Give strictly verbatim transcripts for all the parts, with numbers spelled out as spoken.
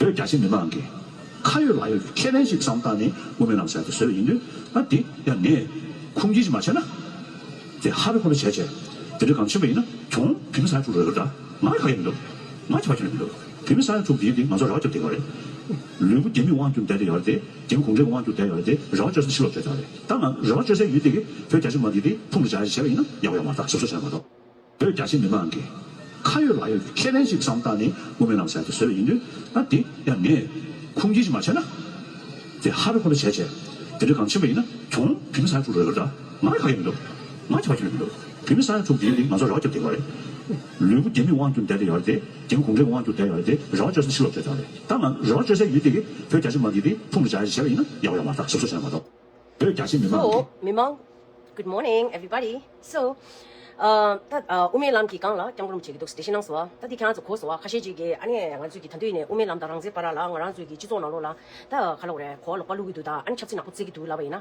བོད་རྒྱ་ཆེ་མི་མང་གིས་ཁ་ཡོད་ལག་ཡོད་ཀྱི་ཁེ་ཕན་ཞིག་བསམ་བཏང་ནས་དབུ་མའི་ལམ་ཟེར་ཡ་དེ་བཟོས་པ་ཡིན་དུས། ཨ་དེ་ཡང་ངས་ཁུངས་སྐྱེལ་ཞིག་མ་བྱས་ན། དེ་ཧ་པེ་ཧོ་པེ་བྱས་བྱས་དེ་འདྲ་གང་ཕྱིན་པ་ཡིན་ན་གྱོང་བོད་མི་ས་ཡ་དྲུག་རག་གི་རེད། ད་ང་ཁ་ཡ་མི་འདུག་ང་ཁྱབ་ཁྱོན་མི་འདུག་བོད་མི་ས་ཡ་དྲུག་དེ་དེ་ང་ཚོ་རེ་བ་བརྒྱབ་བསྡད་ཡོད་རེད། ལུས་པོ་རྒྱ་མིའི་དབང་བསྒྱུར་བསྡད་ཡོད་རེད་དེ། རྒྱ་མི་གུང་ཁྲན་གྱི་དབང་བསྒྱུར་བསྡད་ཡོད་རེད་དེ། རེ་བ་བཅོལ་ས་ཕྱི་ལོགས་བཅོལ་བྱས་རེད། ད་ང་རེ་བ་བཅོལ་སའི་ཡུལ་དེ་གི་བོད་རྒྱ་ཆེ་མི་མང་དེ་དེ་ཕུང་དུ་བྱ་ཞིག་བྱས་པ་ཡིན་ན་ཡག་པོ་ཡོད་མ་རེད། ད་གཟབ་གཟབ་བྱས་ན་མ་གཏོགས། བོད་རྒྱ་ཆེ་མི་མང་གིས་ཁ་ཡོད་ལག་ཡོད་ཀྱི་ཁེ་ཕན་ཞིག་བསམ་བཏང་ནས་དབུ་མའི་ལམ་ཟེར་ཡ་དེ་བཟོས་པ་ཡིན་དུས། ཨ་དེ་ཡང་ངས་ཁུངས་སྐྱེལ་ཞིག་མ་བྱས་ན། དེ་ཧ་པེ་ཧོ་པེ་བྱས་བྱས་དེ་འདྲ་གང་ཕྱིན་པ་ཡིན་ན་གྱོང་བོད་མི་ས་ཡ་དྲུག་རག་གི་རེད། ད་ང་ཁ་ཡ་མི་འདུག་ང་ཁྱབ་ཁྱོན་མི་འདུག་བོད་མི་ས་ཡ་དྲུག་དེ་དེ་ང་ཚོ་རེ་བ་བརྒྱབ་བསྡད་ཡོད་རེད། ལུས་པོ་རྒྱ་མིའི་དབང་བསྒྱུར་བསྡད་ཡོད་རེད་དེ། རྒྱ་མི་གུང་ཁྲན་གྱི་དབང་བསྒྱུར་བསྡད་ཡོད་རེད་དེ། རེ་བ་བཅོལ་ས་ཕྱི་ལོགས་བཅོལ་བྱས་རེད། ད་ང་རེ་བ་བཅོལ་སའི་ཡུལ་དེ་གི་བོད་རྒྱ་ཆེ་མི་མང་དེ་དེ་ཕུང་དུ་བྱ་ཞིག་བྱས་པ་ཡིན་ན་ཡག་པོ་ཡོད་མ་རེད། ད་གཟབ་གཟབ་བྱས་ན་མ་གཏོགས། བོད་རྒྱ་ཆེ་མི་མང་གི། So, མི་མང་། Good morning, everybody. So, uh, ད་uh, དབུ་མའི་ལམ་གྱི་སྒང་ལ་སྐྱབས་མགོན་རིན་པོ་ཆེ་གིས་འདུག་སེ་འགྲེལ་བཤད་གནང་སོང་། ད་འདི་ཁྱེད་རང་ཚོ་གོ་སོང་བ། ཁ་ཤས་ཅིག་གིས་ཨ་ནི་ང་ཚོས་ཀྱི་ད་དུང་ནས་དབུ་མའི་ལམ་དང་རང་བཙན་བར་ལ་ང་རང་ཚོའི་གི་སྤྱི་ཚོགས་ནང་ལོགས་ལ་ད་ག་ལབ་དགོས་རེད། གོ་བ་ལོག་པ་བླུག་གི་འདུག་ད་ཨ་ནི་ཆབ་སྲིད་ནག་པོ་རྩེད་ཀྱི་འདུག་ལབ་པ་ཡིན་ན།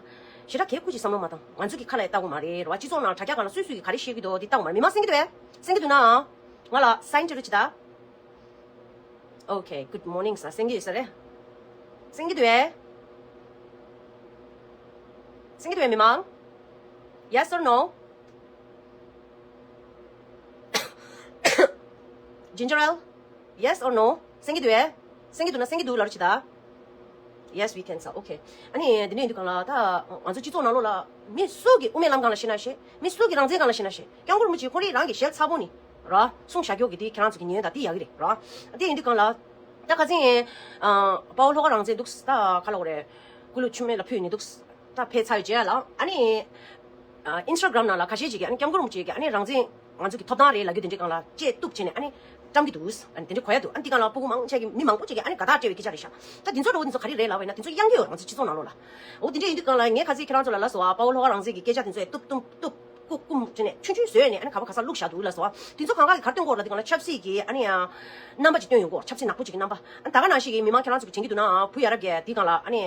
ཞེ་དྲག་གི་ཁུ་ཅིག་བསམ་བློ་མ་བཏང་། ང་ཚོས་ཀྱི་ཁ་ལ་ཡ་བལྟ་དགོས་མ་རེད། རེད་བ། སྤྱི་ཚོགས་ནང་དྲ་རྒྱ་སྒང་ལ་སུས་སུས་ཀྱིས་ག་རེ་བཤད་ཀྱི་འདུག་འདི་བལྟ་དགོས་མ་རེད། མི་མང་གསན་གྱི་འདུག་གས། གསན་གྱི་འདུག་ན། ང་ལ་སའིན་ཅིག་རེ་བྱེད་ད། Okay, good morning ཟེར། གསན་གྱི་ཡོད་ས་རེད། གསན་གྱི་འདུག་གས། གསན་གྱི་འདུག་གས་མི་མང་། Yes or no? Ginger ale? Yes or no? གསན་གྱི་འདུག་གས། གསན་གྱི་འདུག་ན་གསན་གྱི་འདུག་ལབ་རོགས་བྱེད་ད། Yes, we can sir. Okay. ཨ་ནི་དེ་ནས་འདི་གང་ལ་ད་ང་ཚོ་སྤྱི་ཚོགས་ནང་ལོགས་ལ་མི་སུ་གི་དབུ་མའི་ལམ་སྒང་ལ་བཤད་ན་བཤད། མི་སུ་གི་རང་བཙན་སྒང་ལ་བཤད་ན་བཤད། སྐྱབས་མགོན་རིན་པོ་ཆེ་ཁོ་རང་རང་གི་ཞལ་ཚ་པོ་ནས་ར་གསུངས་བཞག་རྒྱུ་གི་དེ་ཁྱེད་རང་ཚོ་གི་ཉན་ད་དེ་ཡག་གི་རེད་ར། དེ་ཡིན་དུས་གང་ལ་ད་ཁ་སང་ཨ་དཔའ་བོ་ལྷོ་ཁ་རང་བཙན་འདུག་ད་ག་ལབ་དགོས་རེད། སྐུ་ལུས་མཆོད་མེ་ལ་ཕུལ་ནས་འདུག་ད་ཕེབས་ཚར་ཡོད་རྗེས་ལ་ཨ་ནི། ཨིན་སི་ཊ་གྷ་རམ་ནང་ལ་ཁ་ཤས་ཅིག་གིས་ཨ་ནི་སྐྱབས་མགོན་རིན་པོ་ཆེ་གིས་ཨ་ནི་རང་བཙན་ང་ཚོ་གི་ཐོབ་ཐང་རེད་ལབ་རྒྱུ་དེ་འདྲའི་སྒང་ལ་བཅད་གཏུབ་བྱས་ནས་ཨ་ནི་བཀྲམ་གྱི་འདུག་ཨ་ནི་དེ་འདྲ་གོ་ཡ་འདུག་ཨ་ནི་འདི་སྒང་ལ་སྤུ་གུ་མང་ཆེ་གིས་མི་མང་པོ་ཅིག་གིས་ཨ་ནི་དགའ་ཐག་བཅད་པའི་སྐད་ཆ་རེད་ཤག་ད་འདི་ཚོ་འདྲ་བོ་འདི་ཚོ་ག་རེ་རེད་ལབ་པ་ཡིན་ན་འདི་ཚོ་གཡང་གི་ཡོད་རེད། ང་ཚོ་སྤྱི་ཚོགས་ནང་ལོགས་ལ། འོ་དེ་འདྲ་ཡིན་དུས་སྒང་ལ་ངས་ཁ་སང་ཁྱེད་རང་ཚོ་ལ་ལབ་སོང་ཨ། དཔའ་བོ་ལྷོ་ཁ་རང་བཙན་གྱི་སྐད་ཆ་དེ་ཚོ་ཨེ་གཏུབ་གཏུབ་གཏུབ་བཀུག་བཀུག་བྱས་ནས་ཆུང་ཆུང་བཟོས་ནས་ཨ་ནི་ག་བ་ག་ས་བླུགས་བཞག་འདུག་ལབ་སོང་ཨ། དེ་ཚོ་གང་ག་གིས་ག་རེ་སྟོན་གྱི་ཡོད་རེད་ལབ་དུས་སྒང་ལ་ཆབ་སྲིད་ཀྱི་ཨ་ནི་ཡང་རྣམ་པ་ཅིག་སྟོན་ཡོང་གི་ཡོད་རེད། ཆབ་སྲིད་ནག་པོ་ཅིག་གི་རྣམ་པ། ཨ་ནི་ད་ག་ནང་བཞིན་གྱི་མི་མང་ཁྱེད་རང་ཚོ་གིས་དྲན་གྱི་འདུག་ན་བུ་ཡ་རབས་ཀྱིས་དེ་སྒང་ལ་ཨ་ནི།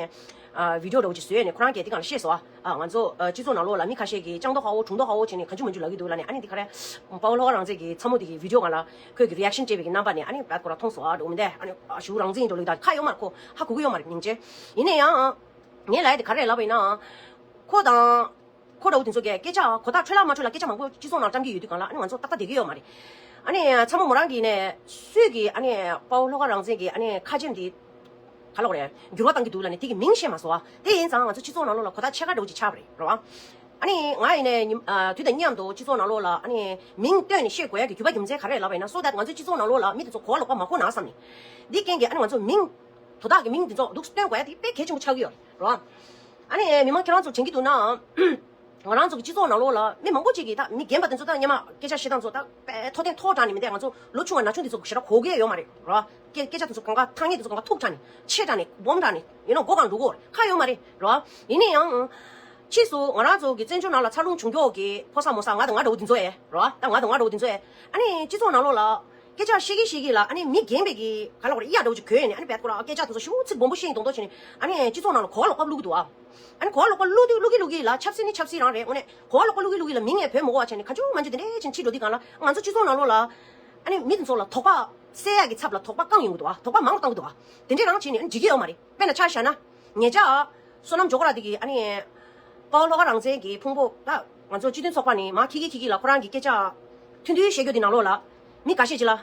ཨ་བི་ཌི་ཡོ་འདྲ་བོ་ཅིག་བཟོས་ནས་ཁོ་རང་གིས་དེ་སྒང་ལ་བཤད་སོང་ཨ། ཨ་ང་ཚོ་ཨ་སྤྱི་ཚོགས་ནང་ལོགས་ལ་མི་ཁ་ཤས་ཀྱིས་སྤྱང་མདོག་ཁ་པོ་གྲུང་མདོག་ཁ་པོ་བྱས་ནས་གང་བྱུང་མང་བྱུང་ལབ་ཀྱི་འདུག་ལབ་ནས། ཨ་ནི་འདི་ག་རེ་དཔའ་བོ་ལྷོ་ཁ་རང་བཙན་གྱི་ཚ་མོ་དེ་གི་བི་ཌི་ཡོ་སྒང་ལ་ཁོས་ཀྱི་རི་ཨེག་ཤན་སྤྲད་པའི་གི་རྣམ་པ་ནས་ཨ་ནི་ཨ་ཁོ་རང་ཐོངས་སོང་ཨ། འགྲོ་མི་འདུག་ཨ་ནི་ཨ་ཞུ་རང་བཙན་འགྲོ་ལུགས་དང་ཁ་ཡོད་མ་རེད། ཁོ་ཧ་གོ་གི་ཡོད་མ་རེད་སྙིང་རྗེ། ཡིན་ན་ཡང་ངས་ལབ་ཡ་དེ་ག་རེ་ལབ་པ་ཡིན་ན། ཁོ་དང་། ཁོ་འདྲ་བོ་དེ་ཚོ་གིས་སྐད་ཆ་གོ་ཐག་འཕྲོད་ལ་མ་འཕྲོད་ལ་སྐད་ཆ་མང་པོ་སྤྱི་ཚོགས་ནང་བཀྲམ་གྱི་ཡོད་དུས་སྒང་ལ་ཨ་ནི་ང་ཚོ་ཏག་ཏག་བསྡད་ཀྱི་ཡོད་མ་རེད། ཨ་ནི་ཚ་མོ་མོ་རང་གིས་ནས་སུས་ཀྱིས་ཨ་ནི་དཔའ་བོ་ལྷོ་ཁ་རང་བཙན་གྱི་ཨ་ནི་ཁ་ཆེམས་དེ་ག་ལབ་དགོས་རེད། འགྱུར་བ་བཏང་གི་འདུག་ལབ་ནས་དེ་གི་མིང་བཤད་མ་སོང་བ། དེ་ཡིན་ཙང་ང་ཚོ་སྤྱི་ཚོགས་ནང་ལོགས་ལ་གོ་ཐག་ཕྱེད་ཀ་འདྲ་བོ་ཅིག་ཆགས་པ་རེད་རེད་བ། ཨ་ནི་ང་ཡིན་ནས་ཉིན་ཨ་དུས་དང་མཉམ་དུ་སྤྱི་ཚོགས་ནང་ལོགས་ལ་ཨ་ནི་མིང་བཏོན་ནས་བཤད་དགོས་ཡ་གི་རྒྱུ་བ་རྒྱུ་མཚན་ག་རེ་ལབ་པ་ཡིན་ན། so that ང་ཚོའི་སྤྱི་ཚོགས་ནང་ལོགས་ལ་མི་དེ་ཚོ་གོ་བ་ལོག་པ་མ་གོ་ན་བསམ་ནས། འདི་རྐྱེན་གྱིས་ཨ་ནི་ང་ཚོ་མིང་དོ་བདག་གི་མིང་དེ་ཚོ་འདུག་སྟོན་དགོས་ཡ་དེ་དཔེ་གལ་ཆེན་པོ་ཆགས་ཀྱི་ཡོད་རེད་རོ། ཨ་ནི་མི་མང་ཁྱེད་རང་ཚོ་དྲན་གྱི་འདུག་ན། ང་རང་ཚོ་གི་སྤྱི་ཚོགས་ནང་ལོགས་ལ་མི་མང་པོ་ཅིག་གིས་ད་མི་རྒན་པ་དེ་ཚོ་ད་སྔོན་མ་སྐད་ཆ་བཤད་སྟངས་ཚོ་ད་དཔེ་མཐོ་བསྟན་མཐོ་དྲགས་ནས་མི་འདུག་ང་ཚོ་ལོ་ཆུང་བ་ན་ཆུང་དེ་ཚོ་ཞེ་དྲག་གོ་གི་ཡོད་མ་རེད་རོ། སྐད་སྐད་ཆ་དེ་ཚོ་གང་ག་ཐ་སྙད་དེ་ཚོ་གང་ག་ཐུག་དྲགས་ནས་ཆེ་དྲགས་ནས་སྦོམ་དྲགས་ནས་ཡིན་ན་མགོ་གང་འགྲོ་གི་ཡོད་རེད། ཁ་ཡོད་མ་རེད་རོ། ཡིན་ན་ཡང་། ཕྱིས་སུ་ང་རང་ཚོ་གི་བཙན་བྱོལ་ནང་ལ་འཚར་ལོངས་བྱུང་མཁན་གྱི་ཕོ་གསར་མོ་གསར་ང་དང་ང་འདྲ་བོ་དེ་ཚོ་ཨེ་རོ། ད་ང་དང་ང་འདྲ་བོ་དེ་ཚོ་ཨེ། ཨ་ནི་སྤྱི་ཚོགས་ནང་ལོགས་ལ། སྐད་ཆ་བཤད་ཀྱིན་བཤད་ཀྱིན་ལ་ཨ་ནི་མི་རྒན་པའི་གི་ག་ལབ་དགོས་རེད། གཡག་འདྲ་བོ་ཅིག་གྱོན་ཡོང་ནས་ཨ་ནི་བལ་སྐོར་སྐད་ཆ་དེ་ཚོ་ཞེ་པོ་ཚིག་སྦོམ་པོ་བཤད་ཡིན་མདོག་མདོག་བྱས་ནས་ཨ་ནི་སྤྱི་ཚོགས་ནང་ལ་གོ་བ་ལོག་པ་བླུག་གི་འདུག་ཨ། ཨ་ནི་གོ་བ་ལོག་པ་བླུག་དུས་བླུག་གིན་བླུག་གིན་ལ་ཆབ་སྲིད་ནི་ཆབ་སྲིད་རང་རེད། དངོས་གནས་གོ་བ་ལོག་པ་བླུག་གིན་བླུག་གིན་ལ་མིང་ཡང་བོད་མི་གོ་བ་བྱས་ནས་གང་བྱུང་མང་བྱུང་དེ་འདྲ་བྱས་ནས་ཁྲིད་འགྲོ་དུས་སྒང་ལ་ང་ཚོ་སྤྱི་ཚོགས་ནང་ལོགས་ལ་ཨ་ནི་མི་དེ་ཚོ་ལ་དོགས་པ་སེལ་ཡག་གི་ཚབ་ལ་དོགས་པ་བསྐང་ཡོང་གི་འདུག་ཨ། དོགས་པ་མང་རུ་བཏང་གི་འདུག་ཨ། དེ་འདྲས་རང་བྱས་ནས་ཨ་ནི་འགྲིག་གི་ཡོད་མ་རེད། དཔེར་ན་ཆ་བཞག་ན། ཉེ་ཆར། བསོད་ནམས་ཇོ་ཁོ་ར་དེ་གིས་ཨ་ནི། དཔའ་བོ་ལྷོ་ཁ་རང་བཙན་གྱི་ཕུང་པོ་ད། ང་ཚོ་སྤྱི་མཐུན་ཚོགས་པ་ནས་མར་འཁྱེར་གྱིན་འཁྱེར་གྱིན་ལ་ཁོ་རང་གི་སྐད་ཆ། ཐུང་ཐུང་བཤད་རྒྱུ་དེ་ནང་ལོགས་ལ། མི་འགའ་ཤས་ཅིག་ལ།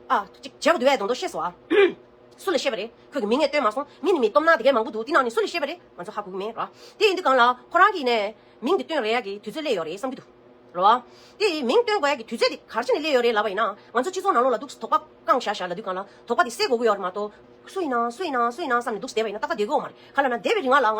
ཨ། ཅིག་བྱས་པ་འདུག་བས་མདོག་མདོག་བཤད་སོང་ཨ། སུ་ལ་བཤད་པ་རེད། ཁོས་ཀྱི་མིང་ངས་བཏོན་མ་སོང་། མི་ནི་མི་སྟོབས་ན་དེ་གའི་མང་པོ་འདུག་དེ་ནང་ནས་སུ་ལ་བཤད་པ་རེད། ང་ཚོ་ཧ་གོ་གི་མེད་ར། དེ་ཡིན་དུས་སྒང་ལ་ཁོ་རང་གིས་ནས། མིང་དེ་བཏོན་རེ་ཡ་གི་དུས་ཚོད་སླེབས་ཡོད་རེད་བསམ་གྱི་འདུག་རེད་བ། དེ་མིང་བཏོན་དགོས་ཡ་གི་དུས་ཚོད་དེ་ག་རེ་བྱས་ནས་སླེབས་ཡོད་རེད་ལབ་པ་ཡིན་ན། ང་ཚོ་སྤྱི་ཚོགས་ནང་ལོགས་ལ་འདུག་སེ་དོགས་པ་བསྐང་བཞག་བཞག་ལབ་དུས་སྒང་ལ་དོགས་པ་དེ་སེལ་དགོས་ཀྱི་ཡོད་རེད་མ་གཏོགས། སུ་ཡིན་ན་སུ་ཡིན་ན་སུ་ཡིན་ན་བསམ་ནས་འདུག་སེ་བསྡད་པ་ཡིན་ན་ཏག་ཏག་བསྡད་ཀྱི་ཡོད་མ་རེད། ག་ལབ་ན་འདས་པའི་རིང་ལ་ང་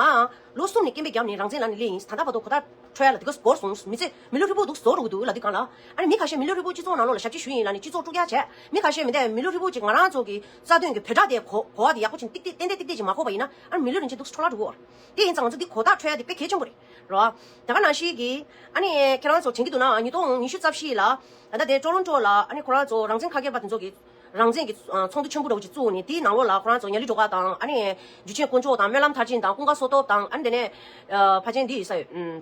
ལོ་གསུམ་ནས་སྐྱེས་པའི་རྒྱབ་ནས་རང་བཙན་ལབ་ནས་སླེབས་ཡིན། ད་ལྟ་བར་དུ་གོ་བརྡ་འཕྲོད་ཡ་ལ་དེ་ག་འགོར་སོང་། མི་ཚེ་མི་ལུས་ཧྲིལ་པོ་འདུག་སེ་རྫོགས་འགྲོ་གི་འདུག་ལབ་དུས་སྒང་ལ། ཨ་ནི་མི་ཁ་ཤས་མི་ལུས་ཧྲིལ་པོ་སྤྱི་ཚོགས་ནང་ལོགས་ལ་ཞབས་ཕྱི་ཞུ་ཡིན་ལབ་ནས་སྤྱི་ཚོགས་དཀྲུག་རྒྱག་བྱས། མི་ཁ་ཤས་མི་འདས་མི་ལུས་ཧྲིལ་པོ་ཅིག་ང་རང་ཚོ་གི་རྩ་དོན་གྱི་བོད་དྲག་དེ་གོ་གོ་བ་དེ་ཡག་པོ་ཅིག་ཏིག་ཏིག་ཏན་ཏན་ཏིག་ཏིག་ཅིག་མ་གོ་བ་ཡིན་ན། ཨ་ནི་མི་ལུས་རིན་ཆེན་འདུག་སེ་འཕྲོ་བརླག་འགྲོ་གི་ཡོད་རེད། དེ་ཡིན་ཙང་ང་ཚོ་འདི་གོ་བརྡ་འཕྲོད་ཡ་དེ་དཔེ་གལ་ཆེན་པོ་རེད། རེད་བ། ད་ག་ནང་བཞིན་གྱི། ཨ་ནི་ཁྱེད་རང་ཚོ་དྲན་གྱི་འདུག་ན་ཉིས་སྟོང་ཉི་ཤུ་རྩ་བཞི་ལ། ད་ལྟ་དེ་ཀྲོ་རོན་ཀྲོ་ལ་ཨ་ནི་ཁོ་རང་ཚོ་རང་བཙན་ཁ་སྐད་པ་དེ་ཚོ་གི་རང་བཙན་གྱི་ཨ་ཚོགས་འདུ་ཆེན་པོ་འདྲ་བོ་ཅིག་བཙུགས་ནས་དེའི་ནང་ལོགས་ལ་ཁོ་རང་ཚོ་ཉ་ལི་སྒྲོལ་དཀར་དང་། ཨ་ནི་འཇུ་ཆེན་དཀོན་མཆོག་དང་སྨོན་ལམ་མཐར་ཕྱིན་དང་ཀུན་དགའ་བསོད་སྟོབས་དང་། ཨ་ནི་དེ་ནས་ཨ་ཕལ་ཆེར་འདི་ཡིན་ས་ཡོད། ཨུམ།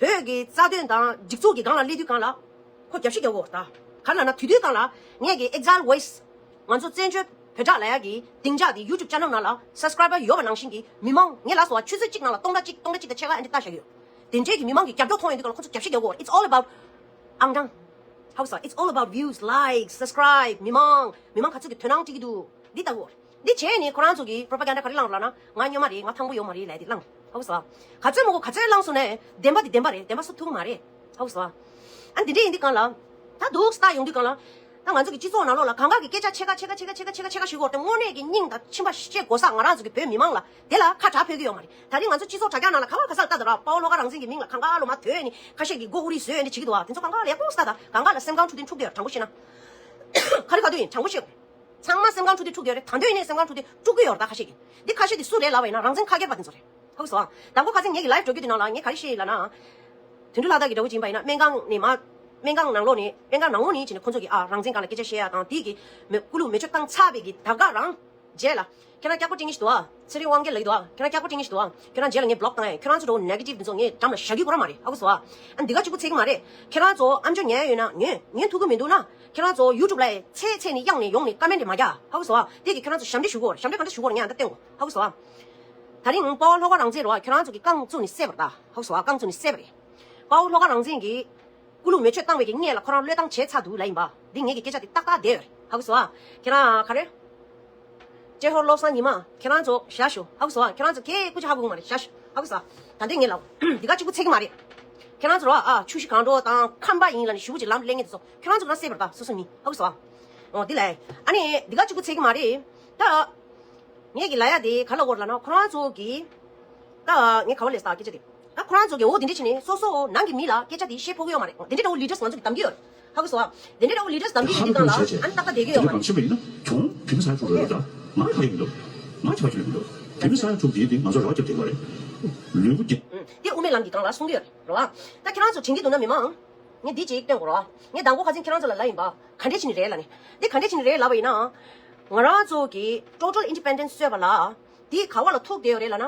བོད་ཀྱི་རྩ་དོན་དང་སྒྲིག་འཛུགས་ཀྱི་སྒང་ལ་སླེབས་དུས་སྒང་ལ་ཁོ་རྒྱབ་བཤིག་རྒྱག་གོ་ད། ག་རེ་ལབ་ན་དུས་དུས་སྒང་ལ་ངས་ཀྱི་Exile Voice ང་ཚོ་བཙན་བྱོལ་བོད་ཕྲུག་ལབ་ཡག་གི་སྡིངས་ཆ་དེ་YouTube channel་ནང་ལ་subscriber་ཡོད་པ་ནང་བཞིན་གྱི་མི་མང་ངས་ལབ་སོང་བ་ཆུ་ཚོད་གཅིག་ནང་ལ་སྟོང་ཕྲག་གཅིག་སྟོང་ཕྲག་གཅིག་དང་ཕྱེད་ཀ་ཨ་འདྲ་ལྟ་བཞག་ཡོད། དེ་འདྲས་ཀྱི་མི་མང་གི་རྒྱབ་སྐྱོར་མཐོང་ཡོང་དུས་སྒང་ལ་ཁོ་ཚོ་རྒྱབ་བཤིག་རྒྱག་གོ། It's all about ཨང་གྲངས། ཧ་གོ་སོང་། It's all about views, likes, subscribe. མི་མང་མི་མང་ག་ཚོད་ཀྱི་དོ་སྣང་སྤྲད་ཀྱི་འདུག་འདི་ལྟ་བུ། འདི་བྱས་ནས་ཁོ་རང་ཚོ་གིས་propaganda་ག་རེ་བསླངས་རེད་ལབ་ན། ང་སྨྱོན་མ་རེད། ང་ཐང་པོ་ཡོད་མ་རེད་ལབ་དེ་བསླངས་རེད། ཧ་གོ་སོང་། ག་ཚོད་མང་པོ་ག་ཚོད་བསླངས་སོང་ནའི་བདེན་པ་འདི་བདེན་པ་རེད། བདེན་པ་བཟོ་ཐུབ་ཀྱི་མ་རེད། ཧ་གོ་སོང་། ཨ་འདི་འདྲས་ཡིན་དུས་སྒང་ལ། ད་འདུག་སེ་ལྟ་ཡོང་དུས་སྒང་ལ། ད་ང་ཚོ་གི་སྤྱི་ཚོགས་ནང་ལོགས་ལ་གང་ག་གི་སྐད་ཆ་ཕྱེད་ཀ་ཕྱེད་ཀ་ཕྱེད་ཀ་ཕྱེད་ཀ་ཕྱེད་ཀ་ཞུ་དགོས་རེད་དེ། དངོས་གནས་ཀྱི་སྙིང་དང་མཆིན་པ་བཤད་དགོས་ས་ང་རང་ཚོ་གི་བོད་མི་མང་ལ་དེ་ལ་ཁ་གྲག་ཕོད་ཀྱི་ཡོད་མ་རེད། ད་རིང་ང་ཚོ་སྤྱི་ཚོགས་དྲ་རྒྱ་ནང་ལ་ག་བ་ག་ས་ལ་ལྟ་དང་ར། དཔའ་བོ་བློ་དགའ་རང་བཙན་གྱི་མིང་ལ་གང་ག་ལོ་མ་དོད་ནི་ཁ་ཤས་ཀྱིས་མགོ་དབུ་རིལ་བཟོས་ནི་བྱེད་ཀྱི་འདུག་བ། དེ་ཚོ་གང་ག་ལ་ཡག་པོ་ལྟ་དང་། གང་ག་ལ་སེམས་ཁམས་འཁྲུག་དེ་འཁྲུག་གི་ཡོད། དྲང་པོ་བཤད་ན། ག་རེ་ག་དུས་ཡིན་དྲང་པོ་བཤད་དགོས། ཚང་མ་སེམས་ཁམས་འཁྲུག་དེ་འཁྲུག་གི་ཡོད་རེད། ད་དུང་ཡིན་ནའི་སེམས་ཁམས་འཁྲུག་དེ་འཁྲུག་གི་ཡོད་རེད། ད་ཁ་ཤས་ཀྱིས་འདི་ཁ་ཤས་དེ་སུ་རེད་ལབ་པ་ཡིན་ན་རང་བཙན་ཁ་སྒེར་པ་དེ་ཚོ་རེད། ཧ་གོ་སོང་། དང་པོ་ཁ་སང་ངེད་ཀྱི་live་འགྲོ་རྒྱུ་དེ་ནང་ལ་ངས་ག་རེ་བཤད་ལབ་ན། དོན་གྲུབ་ལྷ་དར་གྱི་འདྲ་བོ་ཅིག་ཡིན་པ་ཡིན་ན་སྨན་ཁང་ནས་མ། སྨན་ཁང་ནང་ལོགས་ནས་སྨན་ཁང་ནང་ལོགས་ནས་བྱས་ནས་ཁོང་ཚོ་གིས་ཨ་རང་བཙན་སྒང་ལ་སྐད་ཆ་བཤད་ཡ་དང་དེ་གི་མི་སྐུ་ལུས་མེ་མཆོད་བཏང་ཚར་བའི་གི་ད་ག་རང་རྗེས་ལ་ཁྱེད་རང་སྐྱག་པ་སྤྲད་མཁན་ཞིག་འདུག་ཨ། ཚེ་རིང་དབང་རྒྱལ་ལབ་ཀྱི་འདུག་ཨ། ཁྱེད་རང་སྐྱག་པ་སྤྲད་མཁན་ཞིག་འདུག་ཨ། ཁྱེད་རང་རྗེས་ལ་ངས་block་བཏང་ཡ། ཁྱེད་རང་ཚོ་འདྲ་བོ་negative་དེ་ཚོ་ངས་འགྲམ་ལ་བཞག་རྒྱུ་ཁོ་རང་མ་རེད། ཧ་གོ་སོང་ཨ། ཨ་འདི་ག་གཅིག་པུ་ཚད་ཀྱི་མ་རེད། ཁྱེད་རང་ཚོ་ཨམ་ཅོག་ཉན་ཡ་ཡོད་ན་ཉན། ཉན་ཐུབ་ཀྱི་མི་འདུག་ན་ཁྱེད་རང་ཚོ་YouTube་ལ་ཚེ་ཚད་ནས་གཡང་ནས་ཡོང་ནས་comment་མ་རྒྱག་ཧ་གོ་སོང་ཨ། དེ་གི་ཁྱེད་རང་ཚོ་ཞབས་འདྲེན་ཞུ་དགོས་རེད། ཞབས་འདྲེན་ག་འདྲ་ཞུ་དགོས་རེད་ངས་ཨ་འདྲ་བསྟན་དགོས། ཧ་གོ་སོང་ཨ། ད་རིང་དཔའ་བོ་བློ་དགའ་རང་བཙན་རེད་བ། ཁྱེད་རང་ཚོ་གི་རྐང་བཙུགས་ནས་བསད་པ་རེད་ད། ཧ་གོ་སོང་ཨ། རྐང་བཙུགས་ནས་བསད་པ་རེད། དཔའ་བོ་བློ་དགའ་རང་བཙན་གྱིས་སྐུ་ལུས་མེ་མཆོད་བཏང་བའི་གི་སྔས་ལ་ཁོ་རང་བློས་བཏང་བྱས་ཚར་འདུག་ལབ་ཡིན་པ། འདི་ངེད་ཀྱི་སྐད་ཆ་དེ་ཏག་ཏག་བསྡད་ཡོད་རེད། ཧ་གོ་སོང་ཨ། ཁྱེད་རང་ག་རེ། ཅེ་ཧོར་བློ་བཟང་ཉི་མ་ཁྱེད་རང་ཚོ་བཞག་ཞུ། ཧ་གོ་སོང་ཨ། ཁྱེད་རང་ཚོ་གས་སྐུ་ཅི་ཧ་གོ་གི་མ་རེད། བཞག་ཞུ། ཧ་གོ་སོང་ཨ། ད་འདི་ངས་ལབ། འདི་ག་གཅིག་པུ་ཚད་ཀྱི་མ་རེད། ཁྱེད་རང་ཚོ་རོ་ཨ་ཆུ་བཞི་སྒང་དྲུག་དང་ཁམས་པ་ཡིན་ལབ་ནས་ཞུ་བ་ཅིག་ལམ་སླེབས་ངེས་དེ་ཚོ་ཁྱེད་རང་ཚོ་ག་རང་བསད་པ་རེད་ད། སོ་སོ་མི། ཧ་གོ་སོང་ཨ། འོ་འདི་ལ། ཨ་ནི་འདི་ག་གཅིག་པུ་ཚད་ཀྱི་མ་རེད། ད། ངས་ཀྱི་ལབ་ཡ་དེ་ག་ལ་གོ་ར་ལབ་ན་ཁོ་རང་ཚོ་གི། ད་ངས་ག་བ་ལས་ད་སྐད་ཆ་དེ། ད་ཁོ་རང་ཚོ་གི་འོ་དེ་འདྲ་བྱས་ནས་སོ་སོ་ནང་གི་མི་ལ་སྐད་ཆ་དེ་བཤད་ཕོད་ཀྱི་ཡོད་མ་རེད། དེ་འདྲ་འདྲ་བོ་leaders་ང་ཚོ་གི་གདམ་གྱི་ཡོད་རེད། ཧ་གོ་སོང་ཨ། དེ་འདྲ་འདྲ་བོ་leaders་གདམ་གྱི་ཡོད་དུས་སྒང་ལ་ཨ་ནི་ཏག་ཏག་བསྡད་ཀྱི་ཡོད་མ་རེད། ཁྱོད་ཁྱོད་ས་ཁུག་རེད་ད། ང་ཁ་ཡིན་འདུག་ང་ཁ་ཡིན་འདུག་དེ་མི་ས་ཁུག་དེ་དེ་ང་ཚོ་རོགས་རྒྱབ་བསྡད་པ་རེད། ལུས་པོ་སྐྱིད། དེ་དབུ་མའི་ལམ་གྱི་སྒང་ལ་གསུང་གི་ཡོད་རེད་རོ། ད་ཁྱེད་རང་ཚོ་དྲན་གྱི་འདུག་ན་མི་མང་། ངས་འདི་གཅིག་སྟོན་དགོས་རོ། ངས་དང་པོ་ཁ་སང་ཁྱེད་རང་ཚོ་ལ་ལབ་ཡིན་པ། ག་འདྲས་བྱས་ནས་རེད་ལབ་ནས། འདི་ག་འདྲས་བྱས་ནས་རེད་ལབ་པ་ཡིན་ན། ང་རང་ཚོ་གི་total independence་བཟོས་པ་ལ། འདི་ག་བ་ལ་ཐུག་བསྡད་ཡོད་རེད་ལབ་ན།